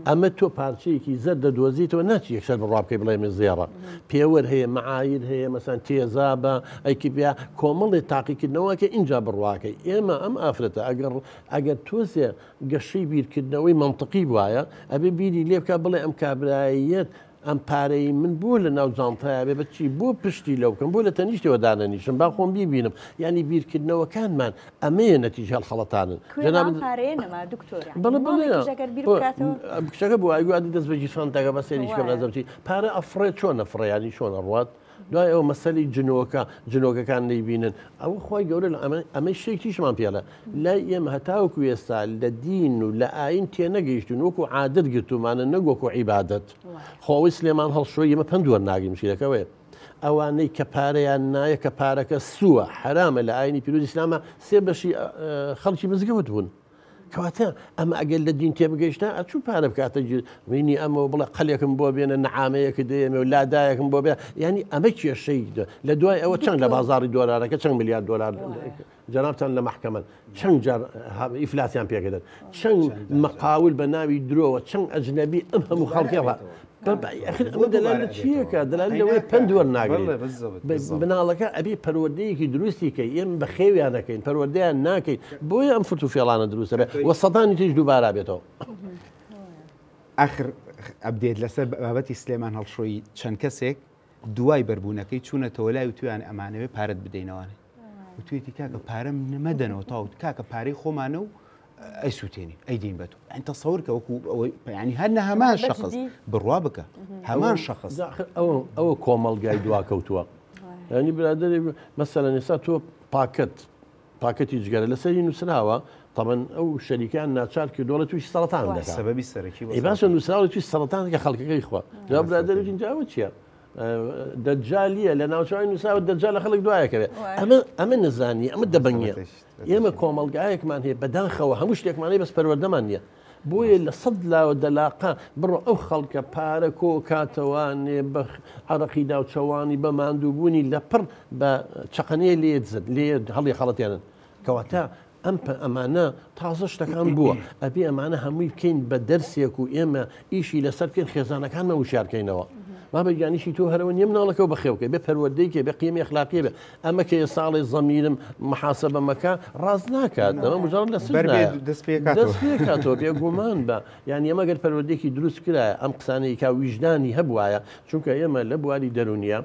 ئەمە تۆ پارچەیەکی زەر دەدۆزیتەوە ناچی یەکسەر بڕوا بکەی بڵێ من زێڕە پێوەر هەیە معایر هەیە مەسان تێزابە ئەیکیبیا کۆمەڵێ تاقیکردنەوەکە ئینجا بڕواکەی ئێمە ئەم ئافرەتە ئەگەر ئەگەر تۆزێ گەشەی بیرکردنەوەی مەنتقی بوایە ئەبێ بیری لێ بکە بڵێ ئەم کابرایەت ئەم پارەی من بۆ لە ناو جانتایا بێ بە چی بۆ پشتی لەو بکەم بۆ لە تەنیشتەوە دانەنیشم با خۆم بیبینم یانی بیرکردنەوەکانمان ئەمەیە نەتیجە هەڵخەڵەتانن جەناب پارەیە نەما دکتۆر بەڵێ بەڵێ ئەگەر بیر بکاتەوە کچەکە بۆ ئایگوادی دەست بە گیرفان دەگە بە سەیریش کەم نازم چی پارە ئەفڕێ چۆن ئەفڕێ یانی چۆن ئەڕوات دوای ئەوە مەسەلی جنۆکە جنۆکەکان نەیبینن ئەوە خی گەورە لە ئەمە ئەمەی شتێکیشمان پێڵە لای ئێمە هەتاوەکو ئێستا لە دین و لە ئاین تێنەگەیشتون وەکو عادەت گرتومانە نەک وەکو عیبادەت خۆ ئەوەی سلێمان هەڵشۆی ئێمە پەند وەرناگرین مشکلەکە ئەوەیە ئەوانەی کە پارەیان نایە کە پارەکە سووە حەرامە لە ئاینی پیرۆزی ئیسلامە سێ بەشی خەڵکی مزگەوت بوون کەواتە ئەمە ئەگەر لە دین تێبگەیشتا ئەچوو پارە بکاتە وینی ئەمەوە بڵێ قەلێکم بۆ بێنە نەعامەیەک دێمێ و لادایەکم بۆ بێ ینی ئەمە کێشەی لە دوای ئەوە چەند لە بازاری دۆلارەکە چەند میلیارد دۆلار جەنابتان لە مەحکەمەن چەند جار ئیفلاسیان پێکردن چەند مەقاول بە ناوی درۆوە چەند ئەجنەبی ئەم هەموو خەڵکێ ئەخر ئەمە دەلال لە چیەکە دەلال لەوەی پەند وەرناگرین مناڵەکە ئەبێ پەروەردەیەکی دروستی کەی ئێمە بە خێویان نەکەین پەروەردەیان ناکەین بۆیە ئەم فرت و فێڵانە دروستە بێت و سەدانی تریش دووبارە بێتەوە. ئاخر update لەسەر بابەتی سلێمان هەڵشۆیی چەند کەسێک دوای بەربوونەکەی چوونەتەوە لای وتویان ئەمانەوێ پارەت بدەینەوانێ وتوێتی کاکە پارەم نەمەدەنەوە تاوت کاکە پارەی خۆمانە و ئەی سووتێنی ئەی دین بە تۆ ئەن تەسەور کە وەکو ئەوەی ینی هەر لە هەمان شخص بڕوا بکە هەمان شخص ئەوە کۆمەڵگای دواکەوتووە ینی برادری مەسەلەن ئێستا تۆ پاکەت پاکەتی جگەرە لەسەری نووسراوە تەبەن ئەو شەریکان ناچار کردووە تووشی سەرەتان دەکات سەبەبی سەرەکی ئەی باشە نووسراوە تووشی سەرەتان کە خەڵکەکەی خوا جا برادەر جاوە چییە؟ دەجالیە لە ناوچوانی نووسراوە دەجال لە خەڵک دوایەکەوێت ئەمە ئەمە نەزانی ئەمە دەبەنگە ئێمە کۆمەڵگایەکمان هەیە بەداخەوە هەموو شتێکمان هەیە بەس پەروەردەمان نییە بۆیە لە سەد لاوە دەلاقە بڕۆ ئەو خەڵکە پارە کۆ کاتەوە نێ بە عەرەقی ناوچەوانی بە ماندووبوونی لە پڕ بە چەقەنەیە لێ دزن لێ هەڵی خەڵەتێنن کەواتە ئەم ئەمانە تازە شتەکان بووە ئەبێ ئەمانە هەمووی بکەین بە دەرسێک و ئێمە ئیشی لەسەر بکەین خێزانەکانمان وشیارکەینەوە مامە گیانیشی تۆ هەرەوە نیە مناڵەکەو بەخێوکەی بێ پەروەردەی کەی بێ قیمی ئەخلاقی بێ ئەمە کە ساڵێ زەمیرم محاسبە مەکە ڕاست ناکات ئەمە مجرد لە سجنایە دەست پێکاتەوە پێکاتەوە بێگومان بە یعنی ئەمە گەر پەروەردەیەکی دروست کرایە ئەم قسانەی کا ویژدانی هەبوایە چونکە ئێمە لە بواری دەرونیە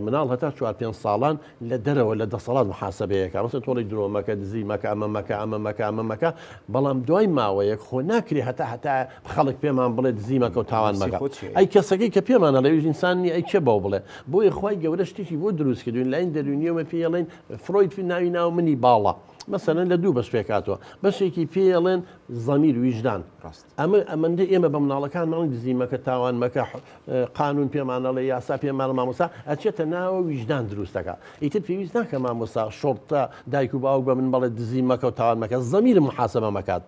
مناڵ هەتا چوار پێنج ساڵان لە دەرەوە لە دەسەڵات محاسبەیەکە مەسەن تۆڵی درۆ مەکە دزی مەکە ئەمە مەکە ئەمە مەکە ئەمە مەکە بەڵام دوای ماوەیەک خۆ ناکرێ هەتا هەتا خەڵک پێمان بڵێ دزی مەکە و تاوان مەکە ئەی کەسەکەی کە پێمان ئەڵێ ئەویش ئینسان نییە ئەی کێ بەو بڵێ بۆیە خوای گەورە شتێکی بۆ دروست کردوین لاین دەروونیەوە پێی ئەڵێن فرۆید ناوی ناو منی باڵا مەسەلەن لە دوو بەش پێکهاتووە بەشێکی پێی ئەڵێن زەمیر ویژدان ئەمە ئەمەندە ئێمە بە مناڵەکانمان دزی مەکە تاوان مەکە قانون پێمان ئەڵێ یاسا پێمان مامۆستا ئەچێتە ناوە ویژدان دروست دەکا ئیتر پێویست ناکە مامۆستا شۆڕتە دایک و باوک بە من بەڵێ دزی مەکە و تاوان مەکە زەمیرم محاسبە مەکات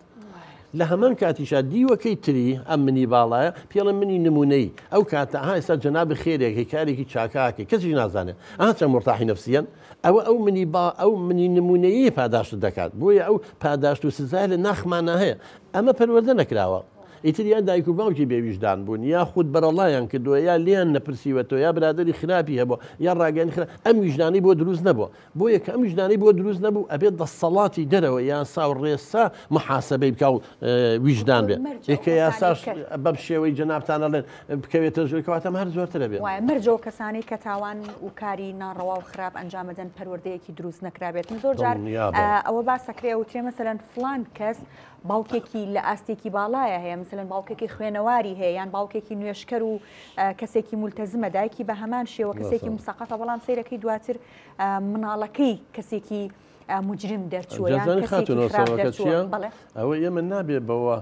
لە هەمان کاتیشا دیوەکەی تری ئەم منی باڵایە پێڵە منی نمونەی ئەو کاتە ها ئێستا جەناب خێرێک هەی کارێکی چاکاکەی کەسیش نازانێت ئەها چەند مورتاحی نەفسیەن ئەوە ئەو منی با ئەو منی نمونەیی پاداشتت دەکات بۆیە ئەو پاداشت و سزای لە ناخمانە هەیە ئەمە پەروەردە نەکراوە. ئیتر یا دایک و باوکی بێ ویژدان بوون یاخود بەرەڵایان کردووە یا لێیان نەپرسیوەتەوە یا برادەری خراپی هەبووە یا ڕاگەیاندنی خراپ ئەم ویژدانەی بۆ دروست نەبووە. بۆیە کە ئەم ویژدانەی بۆ دروست نەبوو ئەبێت دەسەڵاتی دەرەوە یاسا و ڕێسا محاسبەی بکا و ویژدان بێ. مەرجە ئەو کە یاساش کەسانەی کە بەم شێوەی جەنابتان ئەڵێن بکەوێتە ژێر کەواتە ئەمە هەر زۆرتر ئەبێ. وایە مەرجە ئەو کەسانەی کە تاوان و کاری ناڕەوا و خراپ ئەنجام ئەدەن پەروەردەیەکی دروست نەکرابێت. زۆر جار دڵنیابە. ئەوە باس ئەکرێ ئەوترێ مەسەلەن فڵان کەس باوکێکی لە ئاستێکی باڵایە هەیە مثلەن باوکێکی خوێنەواری هەیە یان باوکێکی نوێشکەر و کەسێکی مولتەزمە دایکی بە هەمان شێوە کەسێکی مسەقەفە بەڵام سیرەکەی دواتر مناڵەکەی کەسێکی مجرم دەرچووە ئەوە ئێمە نابێ بەوە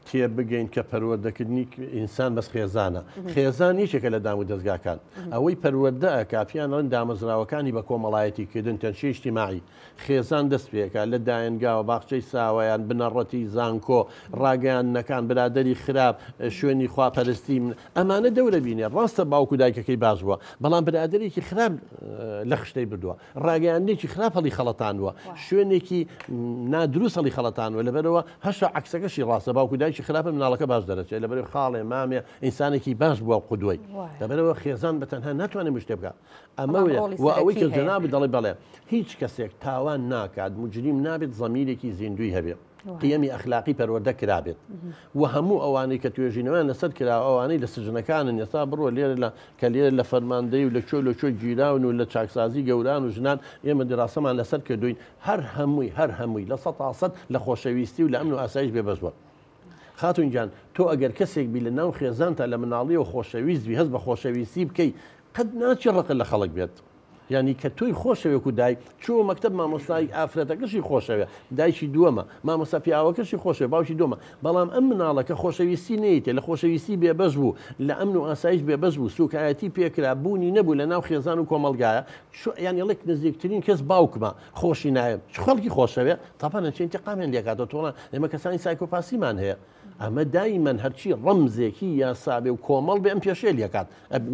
تێبگەین کە پەروەردەکردنی ئینسان بەس خێزانە خێزان یەکێکە لە دام و دەستگاکان ئەوەی پەروەردە ئەکا پیان ئەڵێن دامەزراوەکانی بە کۆمەڵایەتی کردن تەنشی اجتماعی خێزان دەست پێکا لە دایەنگاوە، باخچەی ساوایان، بنەڕەتی، زانکۆ، ڕاگەیاندنەکان، برادەری خراپ، شوێنی خواپەرستی، ئەمانە دەورە بینێ، ڕاستە باوک و دایکەکەی باش بووە، بەڵام برادەرێکی خراپ لە خشتەی بردووە، ڕاگەیاندنێکی خراپ هەڵی خەڵەتاندووە، شوێنێکی نادروست هەڵی خەڵەتاندووە، لەبەرئەوە هەشتا عەکسەکەشی ڕاستە، باوک و دایکی خراپن مناڵەکە باش دەرەچێت، لەبەرئەوەی خاڵێ، مامێ، ئینسانێکی باش بووە قودوەی، لەبەرئەوە خێزان بە تەنها ناتوانێت مشتێ بکات. ئەمە و ئەوەی کە جەنابت دەڵێ بەڵێ هیچ کەسێک تاوان ناکات مجریم نابێت زەمیرێکی زیندوی هەبێ قیەمی ئەخلاقی پەروەردە کرابێت و هەموو ئەوانەی کە توێژینەوەیان لەسەر کرا ئەوانەی لە سجنەکانن ئێستا بڕۆ لێرە لە کە لێرە لە فەرماندەی و لە کوێ لە کوێ گیراون و لە چاکسازی گەوران و ژنان ئێمە دراسەمان لەسەر کردوین هەر هەمووی هەر هەمووی لە 100% لە خۆشەویستی و لە ئەمن و ئاسایش بێبەش بووە. خاتون گیان تۆ ئەگەر کەسێک بی لە ناو خێزانتا لە مناڵیەوە خۆشەویست بی هەست بە خۆشەویستی بکەی قەت ناچی ڕقت لە خەڵک بێت یانی کە تۆی خۆشەوێ وەکو دایک چووە مەکتەب مامۆستای ئافرەتەکەشی خۆشەوێ دایکی دووەمە مامۆستا پیاوەکەشی خۆشەوێ باوکی دووەمە بەڵام ئەم مناڵە کە خۆشەویستی نەیتێ لە خۆشەویستی بێبەش بوو لە ئەمن و ئاسایش بێبەش بوو سوکایەتی پێکرا بوونی نەبوو لە ناو خێزان و کۆمەڵگایە یانی ڵێک نزیکترین کەس باوکمە خۆشی ناوێ چ خەڵکی خۆشەوێ تاپان ئەچێ ئینتقامیان لێکاتەوە تۆڵە ئێمە کەسانی سایکۆپاسیمان هەیە ئەمە دایمەن هەرچی ڕەمزێکی یاسا بێ و کۆمەڵ بێ ئەم پێشێ لێکات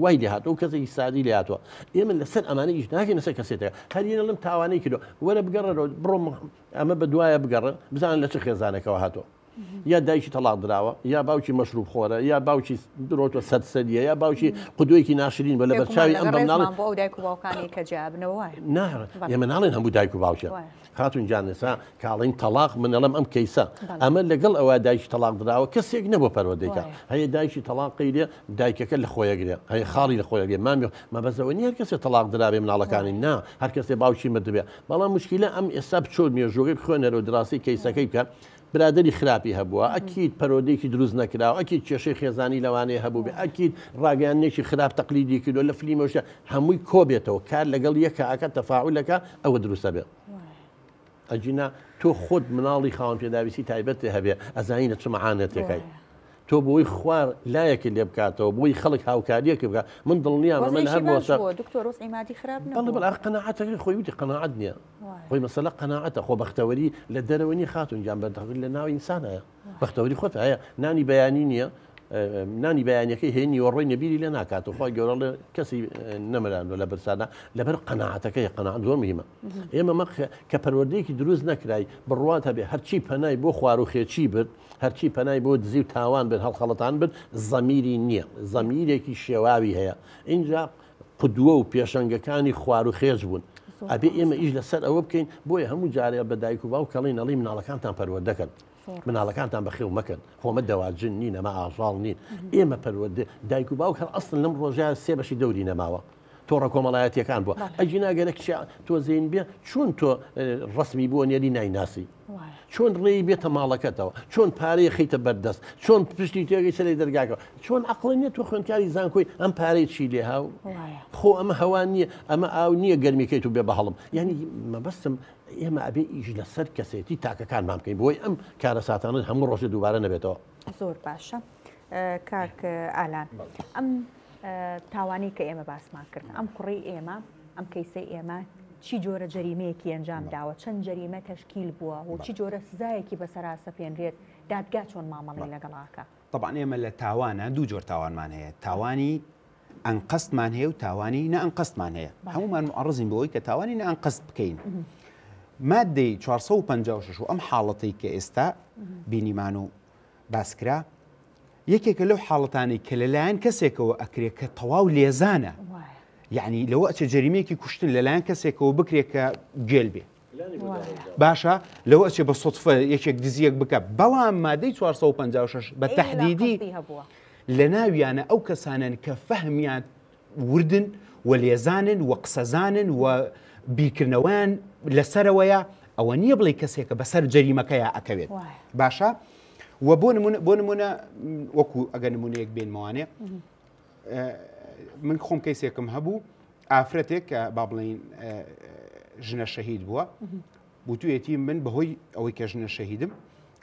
وای لێ هاتووە کەسێکی سادی لێ هاتووە ئێمە لەسەر ئەمانە ئیش ناکەین لەسەر کەسێتەکە هەر یەنە لەم تاوانەی کردووە وەرە بگەڕێرەوە بڕۆ ئەمە بە دوایە بگەڕێ بزانە لە چ خێزانێکەوە هاتووە یا دایکی تەڵاق دراوە یا باوکی مەشروب خۆرە یا باوکی درۆتە سەرسەریە یا باوکی قودوەیەکی ناشرین بە لە بەرچاوی ئەم بەمناڵ بۆ ئەو دایک و باوکانی کە جیابنەوە وایە نا ئێمە ناڵێن هەموو دایک و باوکە خاتون گیان ئێستا کاڵین تەڵاق من ئەڵێم ئەم کەیسە ئەمە لەگەڵ ئەوە دایکی تەڵاق دراوە کەسێک نەبوو پەروەردەیکا هەیە دایکی تەڵاقی لێ دایکەکە لە خۆیەگرێ هەیە خاڵی لە خۆیەگرێ مامی مەبەزەوە نیە هەر کەسێ تەڵاق درابێ مناڵەکانی نا هەر کەسێ باوکی مردبێ بەڵام مشکلە ئەم ئێستا بچۆ مێژووەکەی بخوێنەرەوە دراسی کەیسەکەی بکە برادەری خراپی هەبووە ئەکید پەرۆدەیەکی دروست نەکراوە ئەکید کێشەی خێزانی لەوانەیە هەبووبێ ئەکید ڕاگەیاندنێکی خراپ تەقلیدی کردووە لە فلیمەوە هەمووی کۆبێتەوە کار لەگەڵ یەکە ئەکە تەفاعولەکە ئەوە دروستە بێ ئەگینا تۆ خۆت مناڵی خاوەن پێداویستی تایبەت هەبێ ئەزانی لە چ مەعانەتێکای تۆ بۆی خوار لایەکت لێ بکاتەوە بۆی خەڵک هاوکاریەکە بکە من دڵنیام من هەر بۆسە دکتۆر وەزعی مادی خراپ بەڵێ بەڵێ قەناعەتەکەی خۆی وتی قەناعەت نییە خۆی مەسەلە قەناعەتە خۆ بەختەوەری لە دەرەوە نیە خاتون گیان بەختەوەری لە ناو ئینسان هەیە بەختەوەری خۆت هەیە نانی بەیانی نییە نانی بەیانەکەی هەیە نیوەڕۆی نەبیری لێ ناکات و خۆی گەورە کەسی نەمرانوە لە برسانە لەبەر قەناعەتەکەی قەناعەت زۆر مهمە ئێمە مەخ کە پەروەردەیەکی دروست نەکرای بڕوات هەبێ هەرچی پەنای بۆ خواروخێچی برد هەرچی پەنای بۆ دزی و تاوان بن هەڵخەڵەتان بن زەمیری نییە زەمیرێکی شێواوی هەیە اینجا قدوە و پێشەنگەکانی خواروخێچ بوون ئەبێ ئێمە ئیش لەسەر ئەوە بکەین بۆیە هەموو جارێ بە دایک و باوک کەڵین ئەڵی مناڵەکانتان پەروەردەکەن مناڵەکانتان بەخێو مەکەن خۆمە دەواجن نین ئەمە ئاژاڵ نین ئێمە پەروەردە دایک و باوک هەر ئەسڵ لەم ڕۆژە سێ بەشی دەوری نەماوە تۆڕە کۆمەڵایەتیەکان بووە ئەگینا گەرەک تۆ زین بێ چۆن تۆ ڕسمی بۆ نێری نایناسی چۆن ڕێی بێتە ماڵەکەتەوە چۆن پارەی خیتە بەردەست چۆن پشتی تێگەی سەری دەرگاکەوە چۆن عقڵی نیە تۆ خوێندکاری زانکۆی ئەم پارەی چی لێ هاو خۆ ئەمە هەوا نییە ئەمە ئاو نییە گەرمیکەیت و بێ بە هەڵم یعنی مەبەستم ئێمە ئەبێ ئیش لەسەر کەسێتی تاکەکانمان بکەین بۆی ئەم کارەساتانە هەموو ڕۆژێ دووبارە نەبێتەوە. زۆر باشە کاک ئالان ئەم تاوانەی کە ئێمە باسمان کرد ئەم کوڕی ئێمە ئەم کەیسەی ئێمە چی جۆرە جەریمەیەکی ئەنجام داوە چەند جەریمە تەشکیل بووە و چی جۆرە سزایەکی بەسەرا سەپێنرێت دادگا چۆن مامەڵەی لەگەڵاکە؟ تەبعەن ئێمە لە تاوانە دوو جۆر تاوانمان هەیە تاوانی ئەنقەستمان هەیە و تاوانی نائەنقەستمان هەیە هەمومان معڕزین بۆی کە تاوانی نائەنقەست بکەین مادەی 456 و ئەم حاڵەتەی کە ئێستا بینیمان و باسکرا یەکێکە لەو حاڵەتانەی کە لەلایەن کەسێکەوە ئەکرێ کە تەواو لێزانە یعنی لەوە ئەچێ جەریمەیەکی کوشتن لەلایەن کەسێکەوە بکرێت کە گێل بێ باشە لەوە ئەچێ بە سوتفە یەکێک دزیەک بکە بەڵام مادەی 456 بە تهدیدی لە ناویانە ئەو کەسانن کە فەهمیان وردن و لێزانن و قسەزانن و بیرکردنەوەیان لەسەرەوەیە ئەوە نییە بڵێ کەسێکە بەسەر جەریمەکەیا ئەکەوێت باشە و بۆ نمونە بۆ نمونە وەکو ئەگەر نمونەیەک بێنمەوانێ من خۆم کەیسێکم هەبوو ئافرەتێک کە با بڵین ژنە شەهید بووە وتوێتی من بەهۆی ئەوەی کە ژنە شەهیدم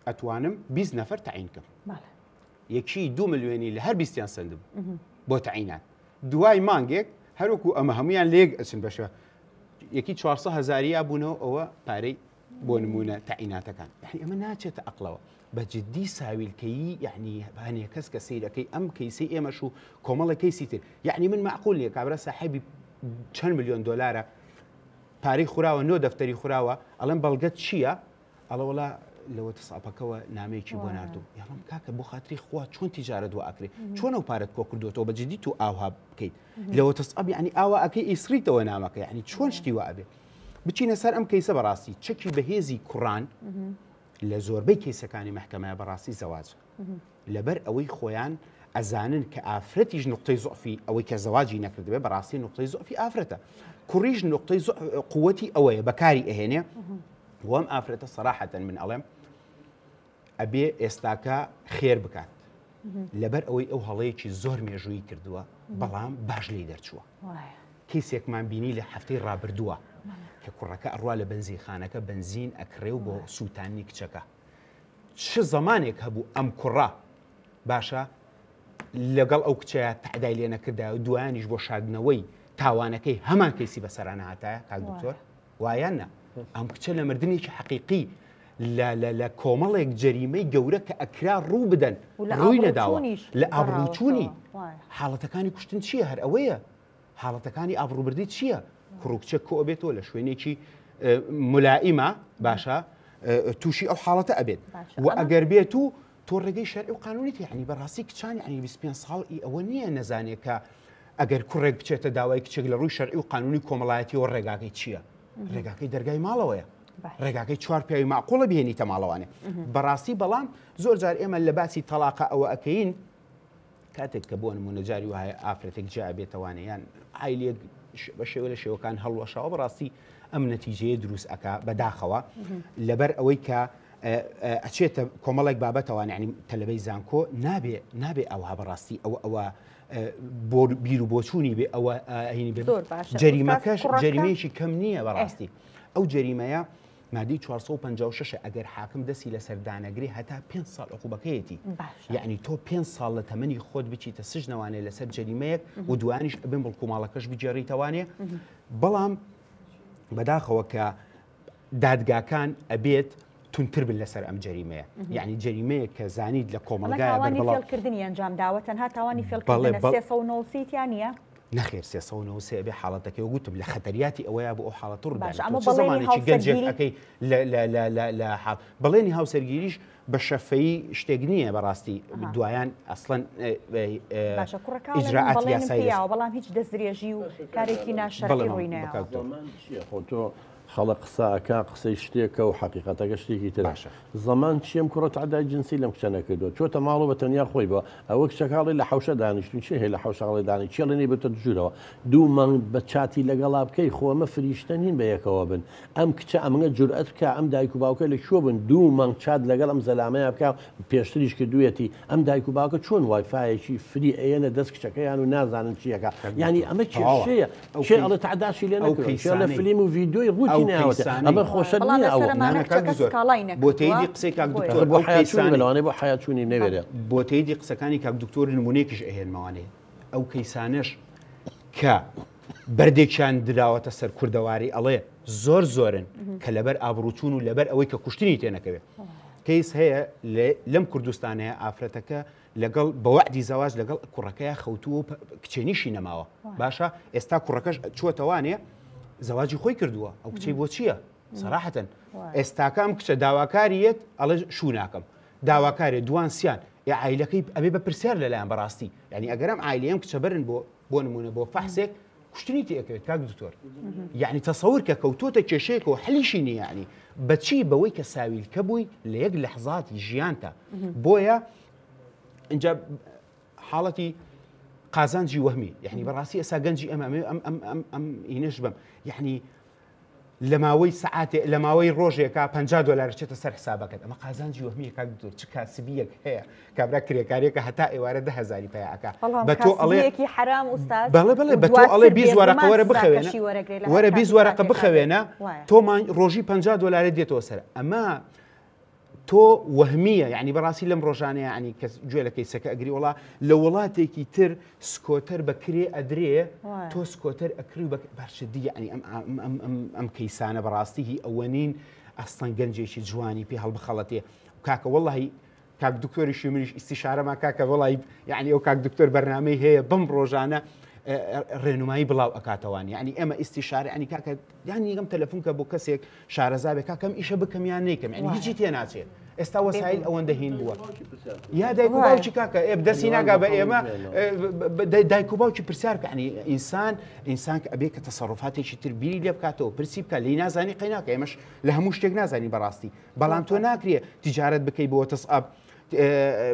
ئەتوانم 20 نەفەر تەعین کەم یەکی دو ملیۆنی لە هەر بیستیان سندبوو بۆ تەعینات دوای مانگێک هەروەکو ئەمە هەمویان لێک ئەچن بەشە یەکی 400 هزاریا بوونەوە ئەوە پارەی بۆ نمونە تەعیناتەکان یعنی ئەمە ناچێتە ئەقلەوە بە جدی ساویلکەیی یعنی هەنێ کەس کە سەیرەکەی ئەم کەیسی ئێمەش و کۆمەڵە کەیسی تر یعنی من معقول نییە کابرا ساحێبی چەند ملیۆن دۆلارە پارەی خوراوە نۆ دەفتەری خوراوە ئەڵێم بەڵگەت چییە؟ ئەڵێ وەڵا لە وەتسئەپەکەوە نامەیەکی بۆ ناردوم یاڵم کاکە بۆ خاتری خوا چۆن تیجارەت وا ئەکرێ چۆن ئەو پارەت کۆ کردوێتەوە بە جدی تو ئاوها بکەیت لە وەتسئەپ یعنی ئاوا ئەکەی ئیسریتەوە نامەکە یعنی چۆن شتی وا ئەبێ بچینە سەر ئەم کەیسە بەڕاستی چەکی بەهێزی کوڕان لە زۆربەی کەیسەکانی مەحکەمەیە بەڕاستی زەواج لەبەر ئەوەی خۆیان ئەزانن کە ئافرەتیش نقطەی زۆفی ئەوەی کە زەواجی نەکردبێ بەڕاستی نقطەی زۆفی ئافرەتە کوڕیش نقطەی قوتی ئەوەیە بەکاری ئەهێنێ وەم ئافرەتە سەراحەتەن من ئەڵێم ئەبێ ئێستاکە خێر بکات لەبەر ئەوەی ئەو هەڵەیەکی زۆر مێژوویی کردووە بەڵام باش لی دەرچووە کەیسێکمان بینی لە هەفتەی ڕابردووە کە کوڕەکە ئەڕوا لە بەنزینخانەکە بەنزین ئەکڕێ و بۆ سووتانی کچەکە چ زەمانێک هەبوو ئەم کوڕە باشە لەگەڵ ئەو کچەیە تەعدای لێ نەکردایە و دوایانیش بۆ شاردنەوەی تاوانەکەی هەمان کەیسی بەسەرانە هاتایە کاک دکتۆر وایە نا ئەم کچە لە مردنێکی حەقیقی لە لە لە کۆمەڵێک جەریمەی گەورە کە ئەکرا ڕوو بدەن ڕووی نەداوە لە ئابڕووچوونی حاڵەتەکانی کوشتن چییە هەر ئەوەیە حاڵەتەکانی ئابڕووبردی چییە کوڕ و کچە کۆ ئەبێتەوە لە شوێنێکی ملائیمە باشە تووشی ئەو حاڵەتە ئەبێت و ئەگەر بێت و تۆ ڕێگەی شەرعی و قانونیت یعنی بەڕاستی کچان یعنی 25 ساڵ ئی ئەوە نییە نەزانێت کە ئەگەر کوڕێک بچێتە داوای کچێک لە ڕووی شەرعی و قانونی کۆمەڵایەتیەوە ڕێگاکەی چییە؟ ڕێگاکەی دەرگای ماڵەوەیە ڕێگاکەی چوار پیاوی معقوڵە بهێنیتە ماڵەوانێ بەڕاستی بەڵام زۆر جار ئێمە لە باسی تەلاقە ئەوە ئەەکەین کاتێک کە بۆ نمونە جاری وایە ئافرەتێک جیا بێتەوانێ یان عیلێک بە شێوە لە شێوەکان هەڵوەشاوە بەڕاستی ئەم نەتیجەیە دروست ئەک بەداخەوە لەبەر ئەوەی کە ئەچێتە کۆمەڵێک بابەتەوە یعنی تەلەبەی زانکۆ نابێ نابێ ئەوها بەڕاستی ئەوە ئەوە بۆ بیر و بۆچوونی بێ ئەوە هینی بێ جەریمەکەش جەریمەیەکی کەم نییە بەڕاستی ئەو جەریمەیە مادەی 456 ئەگەر حاکم دەستی لەسەر دانەگرێ هەتا 5 ساڵ عقوبەکەیەتی یعنی تۆ 5 ساڵ لە تەمەنی خۆت بچیتە سژنەوانێ لەسەر جەریمەیەک و دوانیش ئەبێ مڵک و ماڵەکەش بگێڕیتەوانێ بەڵام بەداخەوە کە دادگاکان ئەبێت توندتر بن لەسەر ئەم جەریمەیە یعنی جەریمەیەک کە زانیت لە کۆمەڵگای تاوانی فێڵکردنی ئەنجام داوە تەنها تاوانی فێڵکردنە 393 تیا نییە؟ نەخێر 393 ئەبێ حاڵەتەکەی و گوتم لە خەتەریاتی ئەوەیە بۆ ئەو حاڵەتە ڕوو باشە ئەمە بەڵێنی گەنجێک ئەەکەی لە حاڵ بەڵێنی هاوسەرگیریش بە شەفەیی شتێک نییە بەڕاستی دوایان ئەسڵەن باشە کوڕەکە ئیجرائاتی یاسایی بەڵام هیچ دەستدرێژی و کارێکی ناشەرعی ڕووی نەیاوە. خۆ تۆ خەڵک قسە ئەکا قسەی شتێکە و حەقیقەتەکە شتێکی ترە زەمان چیە ئەم کوڕە تەعدای جنسی لەم کچە نەکردووە چۆتە ماڵەوە بە تەنیا خۆی بووە ئەوە کچەکە ئەڵێ لە حەوشە دانیشتوین چێ هەیە لە حەوشە ئەڵێ دانی کێ ئەڵێ نەیبردتە ژوورەوە دوو مانگ بە چاتی لەگەڵا بکەی خۆ ئەمە فریشتە نین بە یەکەوە بن ئەم کچە ئەمنگە جورئەت بکا ئەم دایک و باوکە لە کوێ بن دوو مانگ چات لەگەڵ ئەم زەلامەیا بکا پێشتریش کردوویەتی ئەم دایک و باوکە چۆن وایفایەکی free ئەیەنە دەست کچەکەیان و نازانن چیەکا یانی ئەمە کێشەیە کێ ئەڵێ تەعداشی لێ نەکردووە کێ ئەڵێ فلیم و ڤیدیۆی ڕووتی ناوەتێ ئەمە خۆشە نییە ئەوە بۆ تەیدی قسەی کاک دکتۆر بۆ حەیاچوونی لەوانەیە بۆ حەیاچوونی نەوێرێ بۆ تەیدی قسەکانی کاک دکتۆر نمونەیەکیش ئەهێنمەوانێ ئەو کەیسانەش کە بەردێکیان دراوەتە سەر کوردەواری ئەڵێ زۆر زۆرن کە لەبەر ئابڕوچوون و لەبەر ئەوەی کە کوشتنی تێنەکەوێت کەیس هەیە لەم کوردستانەیە ئافرەتەکە لەگەڵ بە وەعدی زەواج لەگەڵ کوڕەکەیا خەوتووە و کچێنیشی نەماوە باشە ئێستا کوڕەکەش چووەتەوانێ زەواجی خۆی کردووە ئەو کچەی بۆ چییە سەراحەتەن ئێستاکە ئەم کچە داواکاریەت ئەڵێ شوو ناکەم داواکارێ دوان سیان. ئێ عایلەکەی ئەبێ بە پرسیار لەلایان بەڕاستی یعنی ئەگەر ئەم عایلەی ئەم کچە بەرن بۆ بۆ نمونە بۆ فەحسێک کوشتنی تێکەوێت کاک دکتۆر یعنی تەسەور کە کەوتۆتە کێشەیەکەوە حلیشی نییە یعنی بەچی بەوەی کە ساویلکە بووی لە یەک لەحزاتی ژیانتە بۆیە اینجا حاڵەتی قازانجی وەهمی یعنی بەڕاستی ئێستا گەنجی ئەمە ئەم ئەم ئەم ئەم ئینەش بم یعنی لە ماوەی سەعاتێ لە ماوەی ڕۆژێکا 50 دۆلار چێتە سەر حسابەکەت ئەمە قازانجی وەهمیە کاک دکتۆر چ کاسبیەک هەیە کابرا کرێکاریەکە هەتا ئێوارە 10000 پیا ئەکا بە تۆ ئەڵێ یەکی حرام ئوستاز بەڵێ بەڵێ بە تۆ ئەڵێ 20 وەرەقە وەرە بخەوێنە وەرە 20 وەرەقە بخەوێنە تۆ ڕۆژی 50 دۆلارت دێتەوە سەر ئەمە تۆ وەهمیە یعنی بەڕاستی لەم ڕۆژانە یعنی کەس گوێ لە کەیسەکە ئەگری وڵا لە وڵاتێکی تر سکۆتەر بە کرێ ئەدرێ تۆ سکۆتەر ئەکری و بەرشدی یعنی ئەم ئەم ئەم ئەم کەیسانە بەڕاستی هی ئەوە نین ئەستەن گەنجێکی جوانی پێ هەڵبخەڵەتێ کاکە وەڵی کاک دکتۆریشی منیش ئیسیشارەمان کاکە وڵی یعنی ئەو کاک دکتۆر بەرنمەی هەیە بەم ڕۆژانە ڕێنمایی بڵاو ئەکاتەوان یعنی ئێمە ئیسیشارە ینی کاکە یان یەکەم تەلەفۆن کە بۆ کەسێک شارەزا بێ کاکەم ئیشە بکەم یان نەیکەم یعنی هیچی تێ ناچێت ئێستا وەسایل ئەوەندە هین بووە یا دایک و باوکی کاکە ئێ دەستی ناگا بە ئێمە دایک و باوکی پرسیار بکە ینی ئینسان ئینسان کە ئەبێ کە تەسەڕفاتێکی تر بیری لێ بکاتەوە پرسی بکە لی نازانی قەیناکە ئێمەش لە هەموو شتێک نازانی بەڕاستی بەڵام تۆ ناکرێ تجارەت بکەی بۆ تەسئاب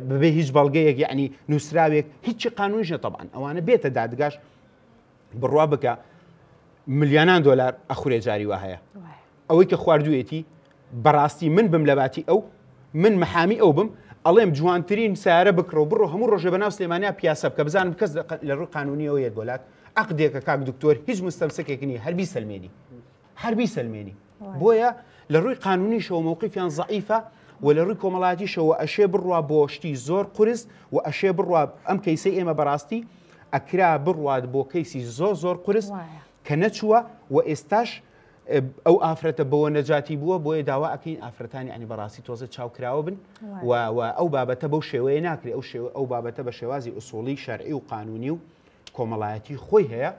بەبێ هیچ بەڵگەیەک یعنی نووسراوێک هیچی قانونیش نە تەبعەن ئەوانە بێتە دادگاش بڕوا بکە ملیۆنان دۆلار ئەخورێ جاری وا هەیە ئەوەی کە خواردوویەتی بەڕاستی من بم لە باتی ئەو من محامی ئەو بم ئەڵێم جوانترین سیارە بکڕە و بڕۆ هەموو ڕۆژێ بەناو سلێمانیا پیاسە بکە بزانم کەس لە ڕووی قانونیەوە یەت بۆلات عقدێکە کاک دکتۆر هیچ مستەمسکێک نییە هەر بیسەلمێنی هەر بیسەلمێنی بۆیە لە ڕووی قانونیشەوە مەوقیفیان زەعیفە و لە ڕووی کۆمەڵاتیشەوە ئەشێ بڕوا بۆ شتی زۆر قورس و ئەشێ بڕوا ئەم کەیسەی ئێمە بەڕاستی ئەکرا بڕوات بۆ کەیسی زۆر زۆر قورس کە نەچووە و ئێستاش ئەو ئافرەتە بەوە نەجاتی بووە بۆیە داوا ئەکەین ئافرەتانی ئەنی بەڕاستی تۆزە چاوکراوە بن و ئەو بابەتە بەو شێوەیە ناکرێ ئەو شێوە ئەو بابەتە بە شێوازی ئوسوڵی شەرعی و قانونی و کۆمەڵایەتی خۆی هەیە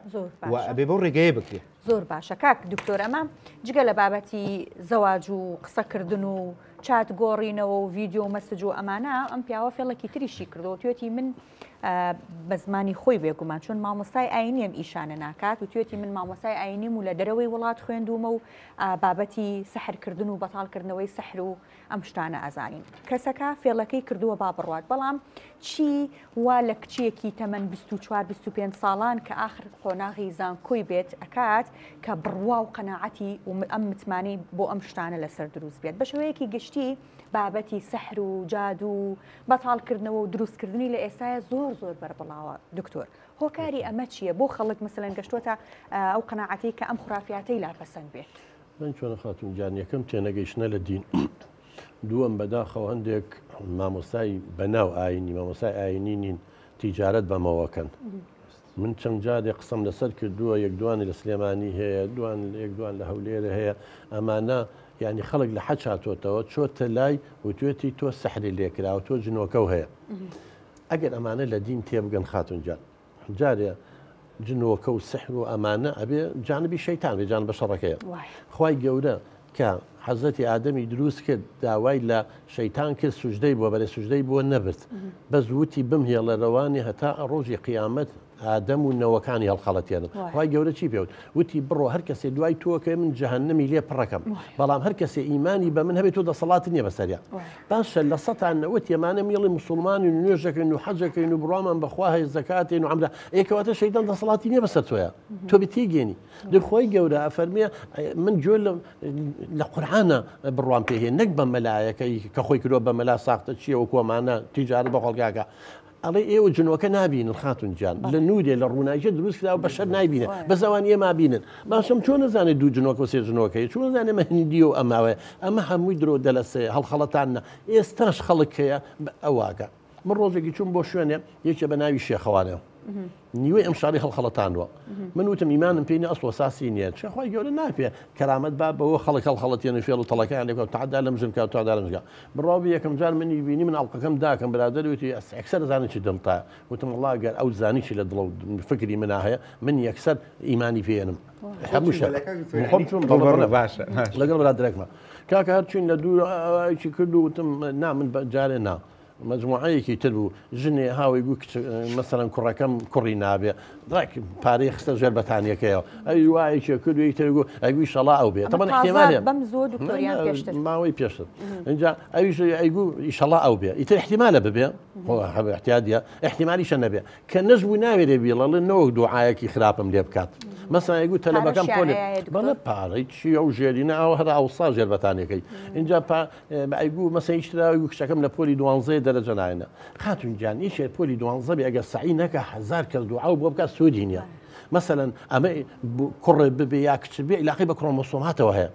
و ئەبێ بەو ڕێگەیە بکرێ. زۆر باشە کاک دکتۆر ئەمە جگە لە بابەتی زەواج و قسەکردن و چات گۆڕینەوە و ڤیدیۆ و message و ئەمانە ئەم پیاوە فێڵێکی تریشی کردەوە توێتی من بە زمانی خۆی بێگومان چون مامۆستای ئاینی ئەم ئیشانە ناکات و توێتی من مامۆستای ئاینیم و لە دەرەوەی وڵات خوێندومە و بابەتی سەحرکردن و بەتاڵکردنەوەی سەحر و ئەم شتانە ئەزانین کەسەکە فێڵەکەی کردووە با بڕوات بەڵام چی وا لە کچێکی تەمەن 24 25 ساڵان کە ئاخر قۆناغی زانکۆی بێت ئەکات کە بڕوا و قەناعەتی و ئەم متمانەی بۆ ئەم شتانە لەسەر دروست بێت بە شێوەیەکی گشتی بابەتی سەحر و جادو و بەتاڵکردنەوە و دروستکردنی لە ئێستاە زۆر زۆر بەربڵاوە دکتۆر هۆکاری ئەمە چییە بۆ خەڵک مەسەلەن گەشتووەتە ئەو قەناعەتەی کە ئەم خورافیاتەی لا پەسەند بێت؟ من چۆنە خاتوون گیان یەکەم تێنەگەیشتنە لە دین دووەم بەداخەوە هەندێک مامۆستای بەناو ئاینی مامۆستای ئاینی نین تیجارەت بەمەوەکەن من چەند جارێ قسەم لەسەر کردووە یەک دوانی لە سلێمانی هەیە دوان یەک دوان لە هەولێرە هەیە ئەمانە یعنی خەڵک لە حەج هاتۆتەوە چۆتە لای وتوێتی تۆ سەحری لێکراوە تۆ جنۆکەو هەیە ئەگەر ئەمانە لە دین تێبگەن خاتون جان جارێ جنۆکە و سحر و ئەمانە ئەبێ جانبی شەیتان بێ جان بە شەڕەکەیە خوای گەورە کە حەزرەتی ئادەمی دروست کرد داوای لە شەیتان کرد سوجدەی بۆ بەرێ سوجدەی بۆ نەبرد بەس وتی بمهێڵە رەوانی هەتا ڕۆژی قیامەت ئادەم و نەوەکانی هەڵخەڵەتێنم خوای گەورە چی پێوت وتی بڕۆ هەر کەسێ دوای تۆکەی من جەهەنەمی لێ پڕەکەم بەڵام هەر کەسێ ئیمانی بە من هەبێت تۆ دەسەڵاتت نییە بەسەریا باشە 90% ئەمانە میڵی مسلمانی و نوێژەکەین و حەجەکەین و بڕوامان بەخوا هەیە زەکاتین و عەمرە ئێ کەواتە شەیتان دەسەڵاتی نییە بەسەر تۆیا تۆ بێ تێگەێنی دە خۆی گەورە ئەفەرمیە من گوێ لە قورعانە بڕوام پێ هەیە نەک بە مەلایەکەی کە خۆی کردووە بە مەلا ساختە چییە وەکو ئەمانە تیجارەت بە خەڵکاکە ئەڵێ ئێوە جنۆکە نابینن خاتون گیان لە نورێ لە ڕووناکیە دروست کراوە بەشەر نایبینن بەس ئەوان ئێمە بینن باشم چۆن نەزانێت دوو جنۆکە و سێ جنۆکەیە چۆن نەزانێت ئەمە هندیە و ئەماوەیە ئەمە هەمووی درۆ دەلەسەیە هەڵخەڵەتانە ئێستاش خەڵک هەیە ئەواکە من ڕۆژێکی چوم بۆ شوێنێ یەکێ بە ناوی شێخەوانێ نیوەی ئەم شاری هەڵخەڵەتانوە من وتم ئیمانم پێی نیە ئەسڵ و ساسی نییە چ خوای گەورە ناپێ کەرامەت با بەوە خەڵک هەڵخەڵەتێن و فێڵ و تەڵەکەیان لێ بکەن تەعدا لەم ژن بکە تەعدا لەم ژن بڕوا بی یەکەم جار منی بینی من ئەڵقەکەم داکەم برادەر وتی یەکسەر ئەزانم چی دڵتە وتم وەڵا گەر ئەو زانی چی لە دڵە و فکری منا هەیە من یەکسەر ئیمانی پێێنم هەموو شتێک خۆم چووم بەڵێ بەڵێ باشە لەگەڵ برادەرەکمە کاکە هەر چوین لە دوور ئەوەیکی کرد و وتم نا من جارێ نا. مەجموعەیەکی تر بوو ژنێ هاوی گوو کچ مەسەلەن کوڕەکەم کوڕی نابێ ڕێک پارەی خستە ژێر بەتانیەکەیەوە ئەوی وایەکی کرد و یەکتر گوو ئەگوی شەڵا ئەو بێ تەمەن احتیمالێ بەم زۆر دکتۆریان پێشتر ماوەی پێشتر اینجا ئەویش ئەیگوو ئیشەڵا ئەو بێ ئیتر احتیمالە ببێ خۆ هەبێ احتیادیە احتیمالیشە نەبێ کە نەشبوو ناوێرێ بیڵێ نەوەک دوعایەکی خراپم لێ بکات مەسەلەن ئەیگوو تەلەبەکەم پۆلێ بەڵێ پارەی چی ئەو ژێرینە ئەوە هەر ئەوسا ژێر بەتانیەکەی اینجا ئەیگوو مەسەن هیچ تراوی گوو کچەکەم لە پۆلی دوانزەیە دەرەجە نایەنە. خاتوون گیان یەکێ پۆلی دوانزە بێ ئەگەر سەعی نەکا هەزار کەس دوعاو بۆ بکات سوودی نییە. مەسەلەن ئەمە کوڕ ببێ یا کچ بێ عیلاقەی بە کرۆمۆسۆماتەوە هەیە.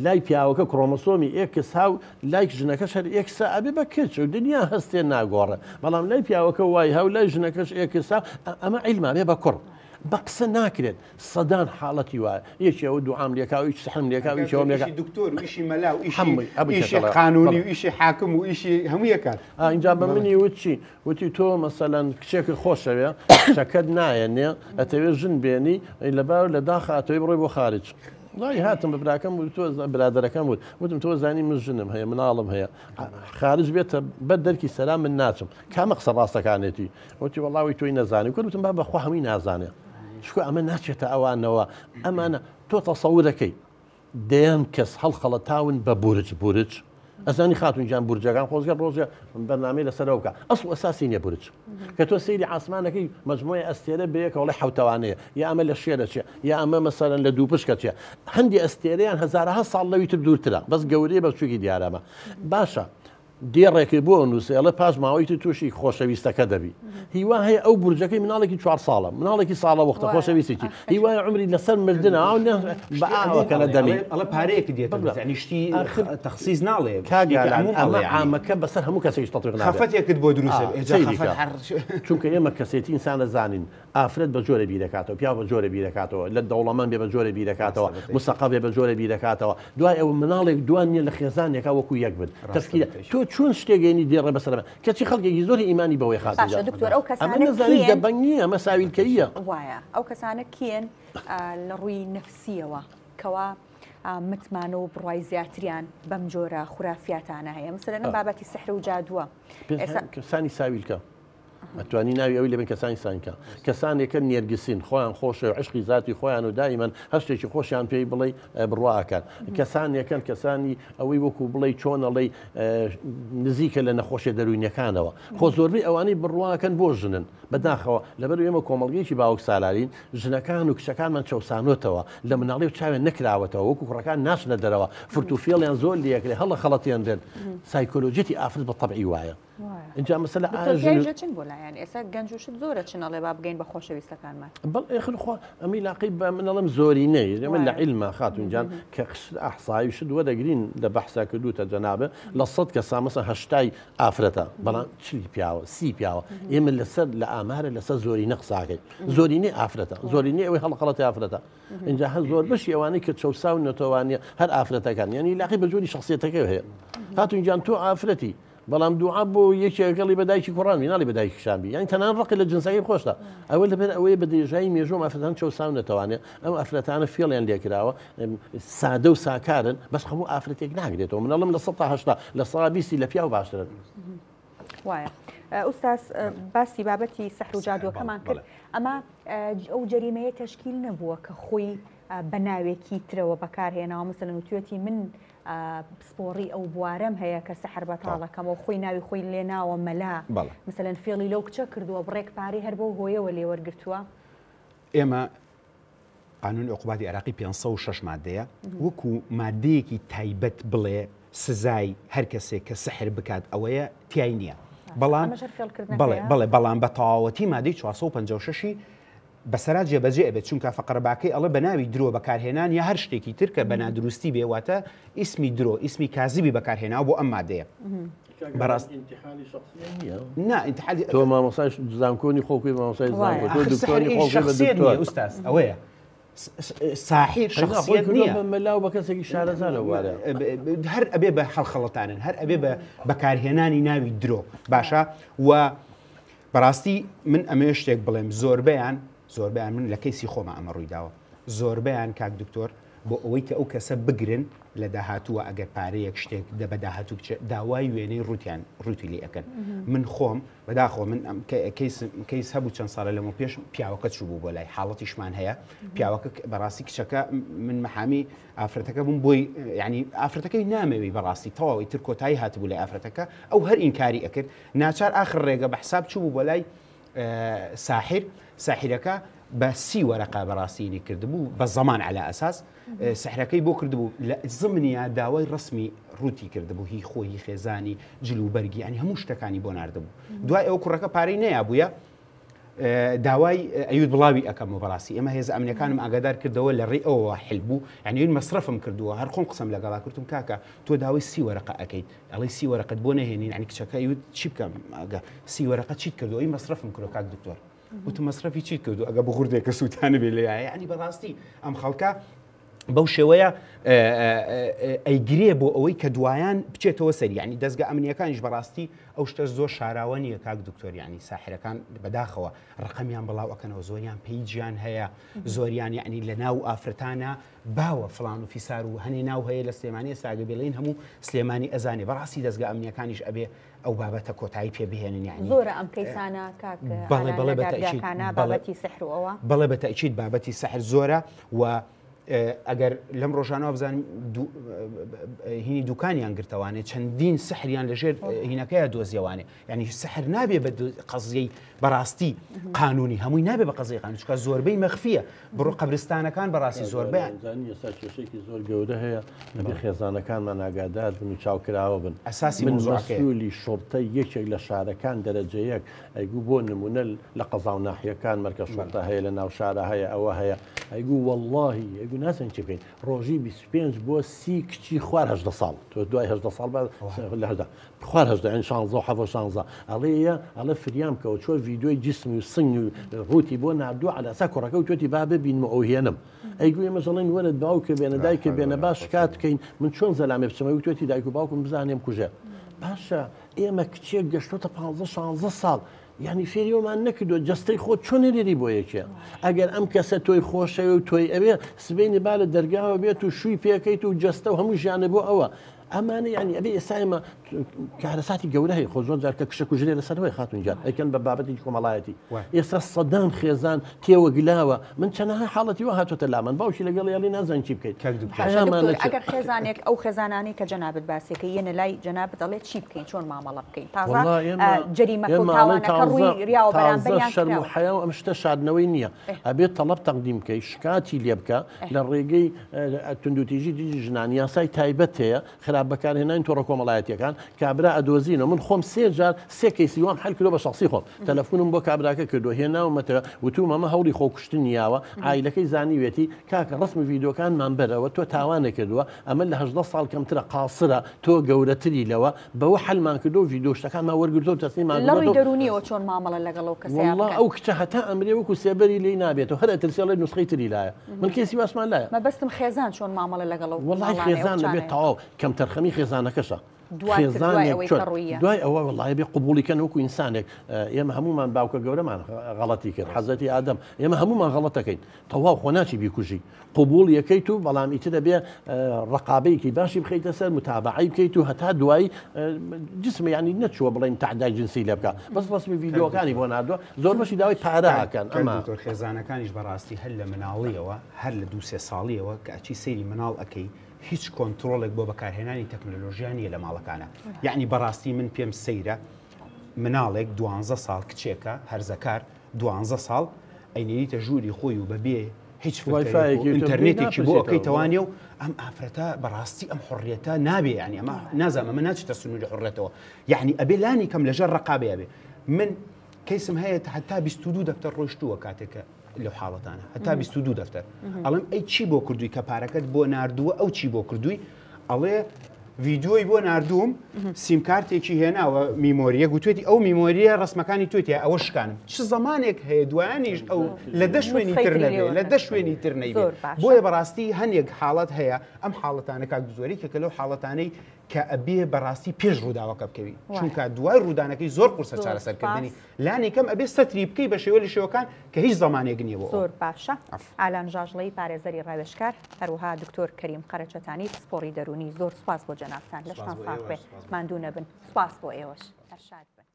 لای پیاوەکە کرۆمۆسۆمی X ها و لای ژنەکەش هەر X ە ئەبێ بە کچ و دنیا هەستێ ناگۆڕێ. بەڵام لای پیاوەکە Y ها و لای ژنەکەش X ها ئەمە عیلمە ئەبێ بە کوڕ. بە قسە ناکرێت. سەدان حاڵەتی وایە یەکی ئەوە دوعام لێکا و ئیش سحرم لێکا و ئیشی ئەوەم لێکا. ئیشی دکتۆر و ئیشی مەلا و ئیشی ئیشی قانونی و ئیشی حاکم و ئیشی هەموو یەکات. ئینجا بە منی وت چی؟ وتی تۆ مەسەلەن کچێکت خۆشەوێ کچەکەت نایەنێ ئەتەوێ ژن بێنی لەبار لە داخە ئەتەوێ بڕۆی بۆ خارج. وەڵی هاتم بە براکەم وت تۆ برادەرەکەم وت وتم تۆ زانی من ژنم هەیە مناڵم هەیە خارج بێتە بەر دەرکی سەرا من ناچم کامە قسە ڕاستەکانێتی وتی وەڵا وی تۆی نەزانی کورد وتم با بەخوا هەمووی نازانێ چکە ئەمە ناچێتە ئەوانەوە ئەمانە تۆ تەسەورەکەی دەیان کەس هەڵخەڵەتاون بە بورج بورج ئەزانی خاتون گیان بورجەکان خۆزگە ڕۆژێ بەرنامەی لەسەرەوە بکە ئەسڵ ئەساسی نییە بورج کە تۆ سەیری ئاسمانەکەی مەجموعی ئەستێرە بەیەکەوەڵێ حوتەوانەیە یا ئەمە لە شێرە چێ یا ئەمە مەسەرەن لە دوو پشکە چێ هەندی ئەستێرەیان هەزارەها ساڵ لەوی تر دوورترە بەس گەورەیە بە بچووکی دیارەمە باشە دێڕێکی بۆ نووسێ ئەڵێ پاش ماوەی تر تووشی خۆشەویستەکە دەبی هیوا هەیە ئەو بورجەکەی مناڵێکی چوار ساڵە مناڵێکی ساڵە وەختە خۆشەویستێکی هیوایە عمری لەسەر مردنە ئەو بە ئاوەکە لە دەمی ئەڵێ پارەیەک دێت یعنی شتی تەخسیس ناڵێ کاک ئەمە عامەکە بەسەر هەموو کەسێکیش تەتبیق نابێت خەفەتێکت بۆ دروست چونکە ئێمە کەسێتی ئینسان دەزانین ئافرەت بە جۆرێ بیرەکاتەوە، پیاو بە جۆرێ بیرەکاتەوە، لە دەوڵەمەند بێ بە جۆرێ بیرەکاتەوە، موسەقەف بێ بە جۆرێ بیرەکاتەوە، دوای ئەوە مناڵێک دوان نیە لە خێزانێکا وەکو یەک بن تەفکیرە تۆ چۆن شتێک گەینی دێڕێ بەسەر ئەمە کەچی خەڵکێکی زۆری ئیمانی بەوەی خاتون باشە دکتۆر ئەو ئەمە کەسانە نەزانی کێن دەبەنگ نییە ئەمە ساویلکەییە. وایە ئەو کەسانە کێن لە ڕووی نەفسیەوە کەوا متمانە و بڕوای زیاتریان بەم جۆرە خورافیاتانە هەیە مەسەلەن ئەم بابەتی سحر و جادووە ئێستا کەسانی ساویلکە ئەتوانی ناوی ئەوی لەبن کەسانی سانکە کەسانێکە نێرگسین خۆیان خۆشە و عشقی زاتی خۆیان و دایمەن هەر شتێکی خۆشیان پێی بڵێ بڕواکەن کەسانێکن کەسانی ئەوەی وەکو بڵێ چۆنەڵی نزیکە لە نەخۆشیە دەروونیەکانەوە خۆ زۆربەی ئەوانەی بڕواکەن بۆ ژنن بەداخەوە لەبەر ئێمە کۆمەڵگەیەکی باوک سالارین ژنەکان و کچەکانمان چەوسانۆتەوە لە مناڵی و چاوێن نەکراوەتەوە وەکو کوڕەکان ناچنە دەرەوە فرت و فێڵیان زۆر لەکرێ هەڵە خەڵەتێنرێن سایکۆلۆجیەتی ئافرەت بە تەبعی وایە. ئینجا مەسەلە دکتۆر پیاویش ئەچن بۆ لایان ئێستا گەنج و شت زۆر ئەچن ئەڵێ با بگەین بە خۆشەویستەکانمان. بەڵێ ئێخر خوا ئەمی لاقەی بە من ئەڵێم زۆرینەی ئێمە لە عیلما خاتوون جان کە ئەحسایی شت وەرەگرین لە بەحسا کردووتە جەنابە لە سەد کەسا مەسەن هەشتای ئافرەتە بەڵام چلی پیاوە سی پیاوە ئێمە لەسەر لە ئامارە لەسەر زۆرینە قساکەین زۆرینەی ئافرەتە زۆرینەی ئەوەی هەڵقەڵەتی ئافرەتە اینجا هەر زۆر بەشی ئەوانەی کە چەوساو نەتەوانە هەر ئافرەتەکان یعنی لاقی بە جۆری شخصیتەکەی هەیە خاتون گیان تۆ ئافرەتی بەڵام دوعا بۆ یەکێکەڵی بە دایکی کوڕان بی ناڵی بە دایکی کچان بی یانی تەنان ڕقی لە جنسەکەی خۆشتە ئەوە لەبەر ئەوەیە بە درێژایی مێژوو ئەم ئافرەتان چەوساونەتەوانێ ئەم ئافرەتانە فێڵیان لێکراوە سادە و ساکارن بەس هەموو ئافرەتێک ناگرێتەوە من ئەڵم 80% 20% لە پیاو باشترن وایە ئوستاز باسی بابەتی سەحر و جادووەکەمان کرد ئەمە ئەو جەریمەیە تەشکیل نەبووە کە خۆی بە ناوێکی ترەوە بەکارهێناوە مثلەن وتوێتی من پسپۆڕی ئەو بوارەم هەیە کە سەحر بەتاڵەکەمەوە خۆی ناوی خۆی لێناوە مەلا مثلەن فێڵی لەو کچە کردووە بڕێک پارەی هەر بەو هۆیەوە لێوەرگرتووە. ئێمە قانونی عقوباتی عێراقی 506 مادەیە وەکو مادەیەکی تایبەت بڵێ سزای هەر کەسێک کە سحر بکات ئەوەیە تیای نییە بەڵام بەڵێ بەڵێ بەڵام بە تەواوەتی مادەی 456 بەسەرا جێبەجێ ئەبێت چونکە فەقرەباکەی ئەڵێ بە ناوی درۆ بەکارهێنان یا هەر شتێکی تر کە بە نادروستی بێ واتە ئیسمی درۆ ئیسمی کازیبی بەکارهێناوە بۆ ئەم مادەیە بەڕاست نا ئینتحالی تۆ مامۆستای زانکۆنی خۆکوی مامۆستای زانکۆ تۆ دکتۆری خۆکوی بە دکتۆر ئوستاز ئەوەیە ساحیر شخصیت نییە مەلا و بە کەسێکی شارەزا لەو بارە هەر ئەبێ بە هەڵخەڵەتانن هەر ئەبێ بە بەکارهێنانی ناوی درۆ باشە و بەڕاستی من ئەمەوێ شتێک بڵێم زۆربەیان زۆربەیان من لە کەیسی خۆما ئەمە ڕوویداوە زۆربەیان کاک دکتۆر بۆ ئەوەی کە ئەو کەسە بگرن لە داهاتووە ئەگەر پارەیەک شتێک دە بە داهاتوو بچێت داوای وێنەی ڕوتیان ڕوتی لێ ئەکەن من خۆم بەداخەوە من ئەم کەیس کەیس هەبوو چەند ساڵە لەمە پێش پیاوەکە چوو بوو بۆ لای حاڵەتیشمان هەیە پیاوەکە بەڕاستی کچەکە من مەحامی ئافرەتەکە بووم بۆی ینی ئافرەتەکەی نامەوی بەڕاستی تەواوی تر کۆتایی هاتبوو لە ئافرەتەکە ئەو هەر ئینکاری ئەکرد ناچار ئاخر ڕێگە بە حساب چوو بوو بۆ لای ساحر ساحرەکە بە سی وەرەقە بەڕاستینی کردبوو بە زەمان علا ئەساس سحرەکەی بۆ کردبوو لە زمنیا داوای ڕسمی ڕووتی کردبوو هی خۆی خێزانی جل و بەرگی ینی هەموو شتەکانی بۆ ناردبوو دوای ئەو کوڕەکە پارەی نەیابووە داوای ئەیوت بڵاوی ئەەکەم و بەڕاستی ئێمە هێز ئەمنیەکانم ئاگادار کردەوە لە ڕێی ئەوەوە حل بوو یعنی مەسرفم کردووە هەر خۆم قسەم لەگەڵا کردم کاکە تۆ داوای سی وەرەقە ئەەکەیت ئەڵێی سی وەرەقەت بۆ نەهێنین یعنی کچەکە ئەیوت چی بکەم ئەگە سی وەرەقە چیت کردو ئەی مەسرەفم کردو کاک دکتۆر وتم مەسرەفی چیت کردو ئەگە بخوردێکە سووتانە بێ لێ یعنی بەڕاستی ئەم خەڵکە بەو شێوەیە ئەیگرێ بۆ ئەوەی کە دوایان بچێتەوە سەر یعنی دەستگە ئەمنیەکانیش بەڕاستی ئەو شتەش زۆر شاراوە نییە کاک دکتۆر یعنی ساحرەکان بەداخەوە ڕقەمیان بڵاو ئەکەنەوە زۆریان پەیجیان هەیە زۆریان یعنی لە ناو ئافرەتانە باوە فڵان و فیسار و هەنێ ناو هەیە لە سلێمانی ئێستا ئەگەر بڵێین هەموو سلێمانی ئەزانێ بەڕاستی دەزگا ئەمنیەکانیش ئەبێ ئەو بابەتە کۆتایی پێ بهێنن یعنی زۆرە ئەم کەیسانە کاک بەڵێ ئالان بەڵێ لە بە تەئکید دادگاکانە بەڵێ بابەتی سحر و ئەوە؟ بەڵێ بە تەئکید بابەتی سحر زۆرە و ئەگەر لەم ڕۆژانەوە بزانین هینی دوکانیان گرتەوانێ چەندین سحریان لەژێر هینەکەیە دۆزیەوانێ یعنی سحر نابێ بە قەزیەی بەڕاستی قانونی هەمووی نابێ بە قەزیەی قانونی چونکە زۆربەی مەخفیە بڕۆ قەبرستانەکان بەڕاستی زۆربەیان زانی ئێستا کێشێکی زۆر گەورە هەیە دەبێ خێزانەکانمان ئاگادار بن و چاوکراوە بن ئەساسی من مەوزوعەکەیە. مەسولی شوڕتەی یەکێک لە شارەکان دەرەجە یەک ئەیگوو بۆ نمونە لە قەزا و ناحیەکان مەرکەز شوڕتە هەیە لە ناو شارە هەیە ئەوە هەیە ئەیگوو وەڵڵاهی ئەیگوو نازانین چی بکەین ڕۆژی 25 بۆ 30 کچی خوار 18 ساڵ تۆ دوای 18 ساڵ بە لە 18 خوار 18 یعنی 16 و 17 16 ئەڵێ یە ئەڵێ فریام کەوە چۆ ڤیدیۆی جسمی و سنگ و ڕووتی بۆ ناردووە عەلاسا کوڕەکە وتوێتی با ببینم و ئەو هێنم ئەی گوو ئێمەش ئەڵێین وەرە باوکە بێنە دایکە بێنە با شکات بکەین من چۆن زەلامێ بچم ئەی وتوێتی دایک و باوکم بزانێم کوژێ باشە ئێمە کچێک گەشتۆتە 15 16 ساڵ یعنی فێری ئەومان نەکردووە جەستەی خۆت چۆن نێری بۆ یەکێ ئەگەر ئەم کەسە تۆی خۆشەوێ و تۆی ئەوێ سبەینێ با لە دەرگاوە بێت و شووی پێکەیت و جەستە و هەموو ژیانە بۆ ئەوە ئەمانە یعنی ئەبێ ئێستا ئێمە کارەساتی گەورە هەیە خۆ زۆر جار کە کشە کوژرێ لەسەرەوەی خاتون گیان ئەیکەن بە بابەتێکی کۆمەڵایەتی ئێستا سەدان خێزان تێوە گلاوە من چەنەها حاڵەتی وا هاتۆتە لامان باوکی لەگەڵ یاڵی نازانین چی بکەین کاک دکتۆر. حەیامان دکتۆر نەچێت. ئەگەر خێزانێک ئەو خێزانانەی کە جەنابت باسیەکەی یەنە لای جەنابت ئەڵێ چی بکەین چۆن مامەڵە بکەین تازە وەڵا ئێمە جەریمەکە و ئێمە ئەڵێن تاوانەکە تازە ڕووی ریاوە تازە بەرامبەریان شەرم و کراوە. حەیا و ئەم شتە شاردنەوەی نییە ئەبێت تەڵەب تەقدیم بکەی شکاتی لێ بکە لە ڕێگەی توندوتیژی دژی ژنان یاسای تایبەت هەیە خراپ بەکارهێنانی تۆڕە کۆمەڵایەتیەکان کابرا ئەدۆزینەوە من خۆم سێ جار سێ کەیسی وام حل کردوە بە شەخسی خۆم تەلەفونم بۆ کابراکە کردوە هێناومەتەوە وتومە ئەمە هەوڵی خۆکوشتنی یاوە عایلەکەی زانیوێتی کاکە ڕەسمی ڤیدیۆکانمان بەرەوە تۆ تاوانت کردوە ئەمە لە 18 ساڵ کەمترە قاسرە تۆ گەورەتری لەوە بەوە حەلمان کردو ڤیدیۆ شتەکانمان وەرگرتوە و تەسلیمان لە ڕووی کردوەتەوە دەروونیەوە چۆن مامەڵە لەگەڵ ئەو کەسەیا وەڵا بکەن؟ ئەو کچە هەتا ئەمرێ وەکو سێبەری لێی نابێتەوە هەر ئەترسێ ئەڵێ نوسخەی تری لایە من کەیسی واشمان لایە. مەبەستم خێزان چۆن مامەڵە لەگەڵ ئەو وەڵای ماڵانەی ئەو خێزان ئەبێ کچانەیە؟ تەواو کەمتەرخەمی خێزانەکەشە دواتر دوای خێزانێک ئەوەی چۆن کە ڕوویە. دوای ئەوە وەڵای ئەبێ قبوڵی کەن وەکو ئینسانێک ئێمە هەموومان باوکە گەورەمان غەڵەتی کرد حەزرەتی ئادەم ئێمە هەموومان غەڵەتەکەین تەواو خۆ ناچی بیکوژی قبوڵ یەکەیت و بەڵام ئیتر دەبێ ڕقابەیەکی باشی بخەیتە سەر متابعەی بکەیت و هەتا دوایی جسم یعنی نەچووە بڵێن تەعدای جنسی لێ بکە بەس ڕەسمی ڤیدیۆکانی بۆ ناردووە زۆر بەشی داوای پارە ئەکەن ئەمە. دکتۆر خێزانەکانیش بەڕاستی هەر لە مناڵیەوە هەر لە دوو سێ ساڵیەوە کە ئەچی سەیری مناڵ ئەکەی هیچ کۆنترۆڵێک بۆ بەکارهێنانی تەکنەلۆژیا نییە لە ماڵەکانە یعنی بەڕاستی من پێم سەیرە مناڵێک دوانزە ساڵ کچێکە هەرزەکار دوانزە ساڵ ئەینێریتە ژووری خۆی و بەبێ هیچ وایفایەکی ئینتەرنێتێکی بۆ ئەکەیتەوانێ و ئەم ئافرەتە بەڕاستی ئەم حڕیەتە نابێ یعنی ئەمە نازانم ئەمە ناچێتە سنووری حڕێتەوە یعنی ئەبێ لانی کەم لەژێر ڕقابێ ئەبێ من کەیسم هەیە هەتا 22 دەفتەر ڕۆیشتووە کاتێکە لەو حاڵەتانە هەتا 22 دەفتەر ئەڵێم ئەی چی بۆ کردووی کە پارەکەت بۆ ناردووە ئەو چی بۆ کردووی ئەڵێ ڤیدیۆی بۆ ناردووم سیمکارتێکی هێناوە میمۆریە گوتوێتی ئەو میمۆریە ڕسمەکانی توێتیا ئەوە شکانم چ زمانێک هەیە دوایانیش ئەو لە دە شوێنی تر نەبێ لە دە شوێنی تر نەیبێ بۆیە بەڕاستی هەنێک حاڵەت هەیە ئەم حاڵەتانە کاک زۆرێکێکە لەو حاڵەتانەی کە ئەبێ بەڕاستی پێش ڕووداوەکە بکەوی چونکە دوای ڕوودانەکەی زۆر قورسە چارەسەرکردنی لانی کەم ئەبێ سەتری بکەی بە شێوە لە شێوەکان کە هیچ زەمانێک نییە بۆ زۆر باشە ئالان ژاژڵەی پارێزەری ڕاوێژکار هەروەها دکتۆر کەریم قەرەچەتانی پسپۆڕی دەروونی زۆر سوپاس بۆ جەنابتان لەشتان ساغ بێ ماندوو نەبن سوپاس بۆ ئێوەش هەر شاد بن.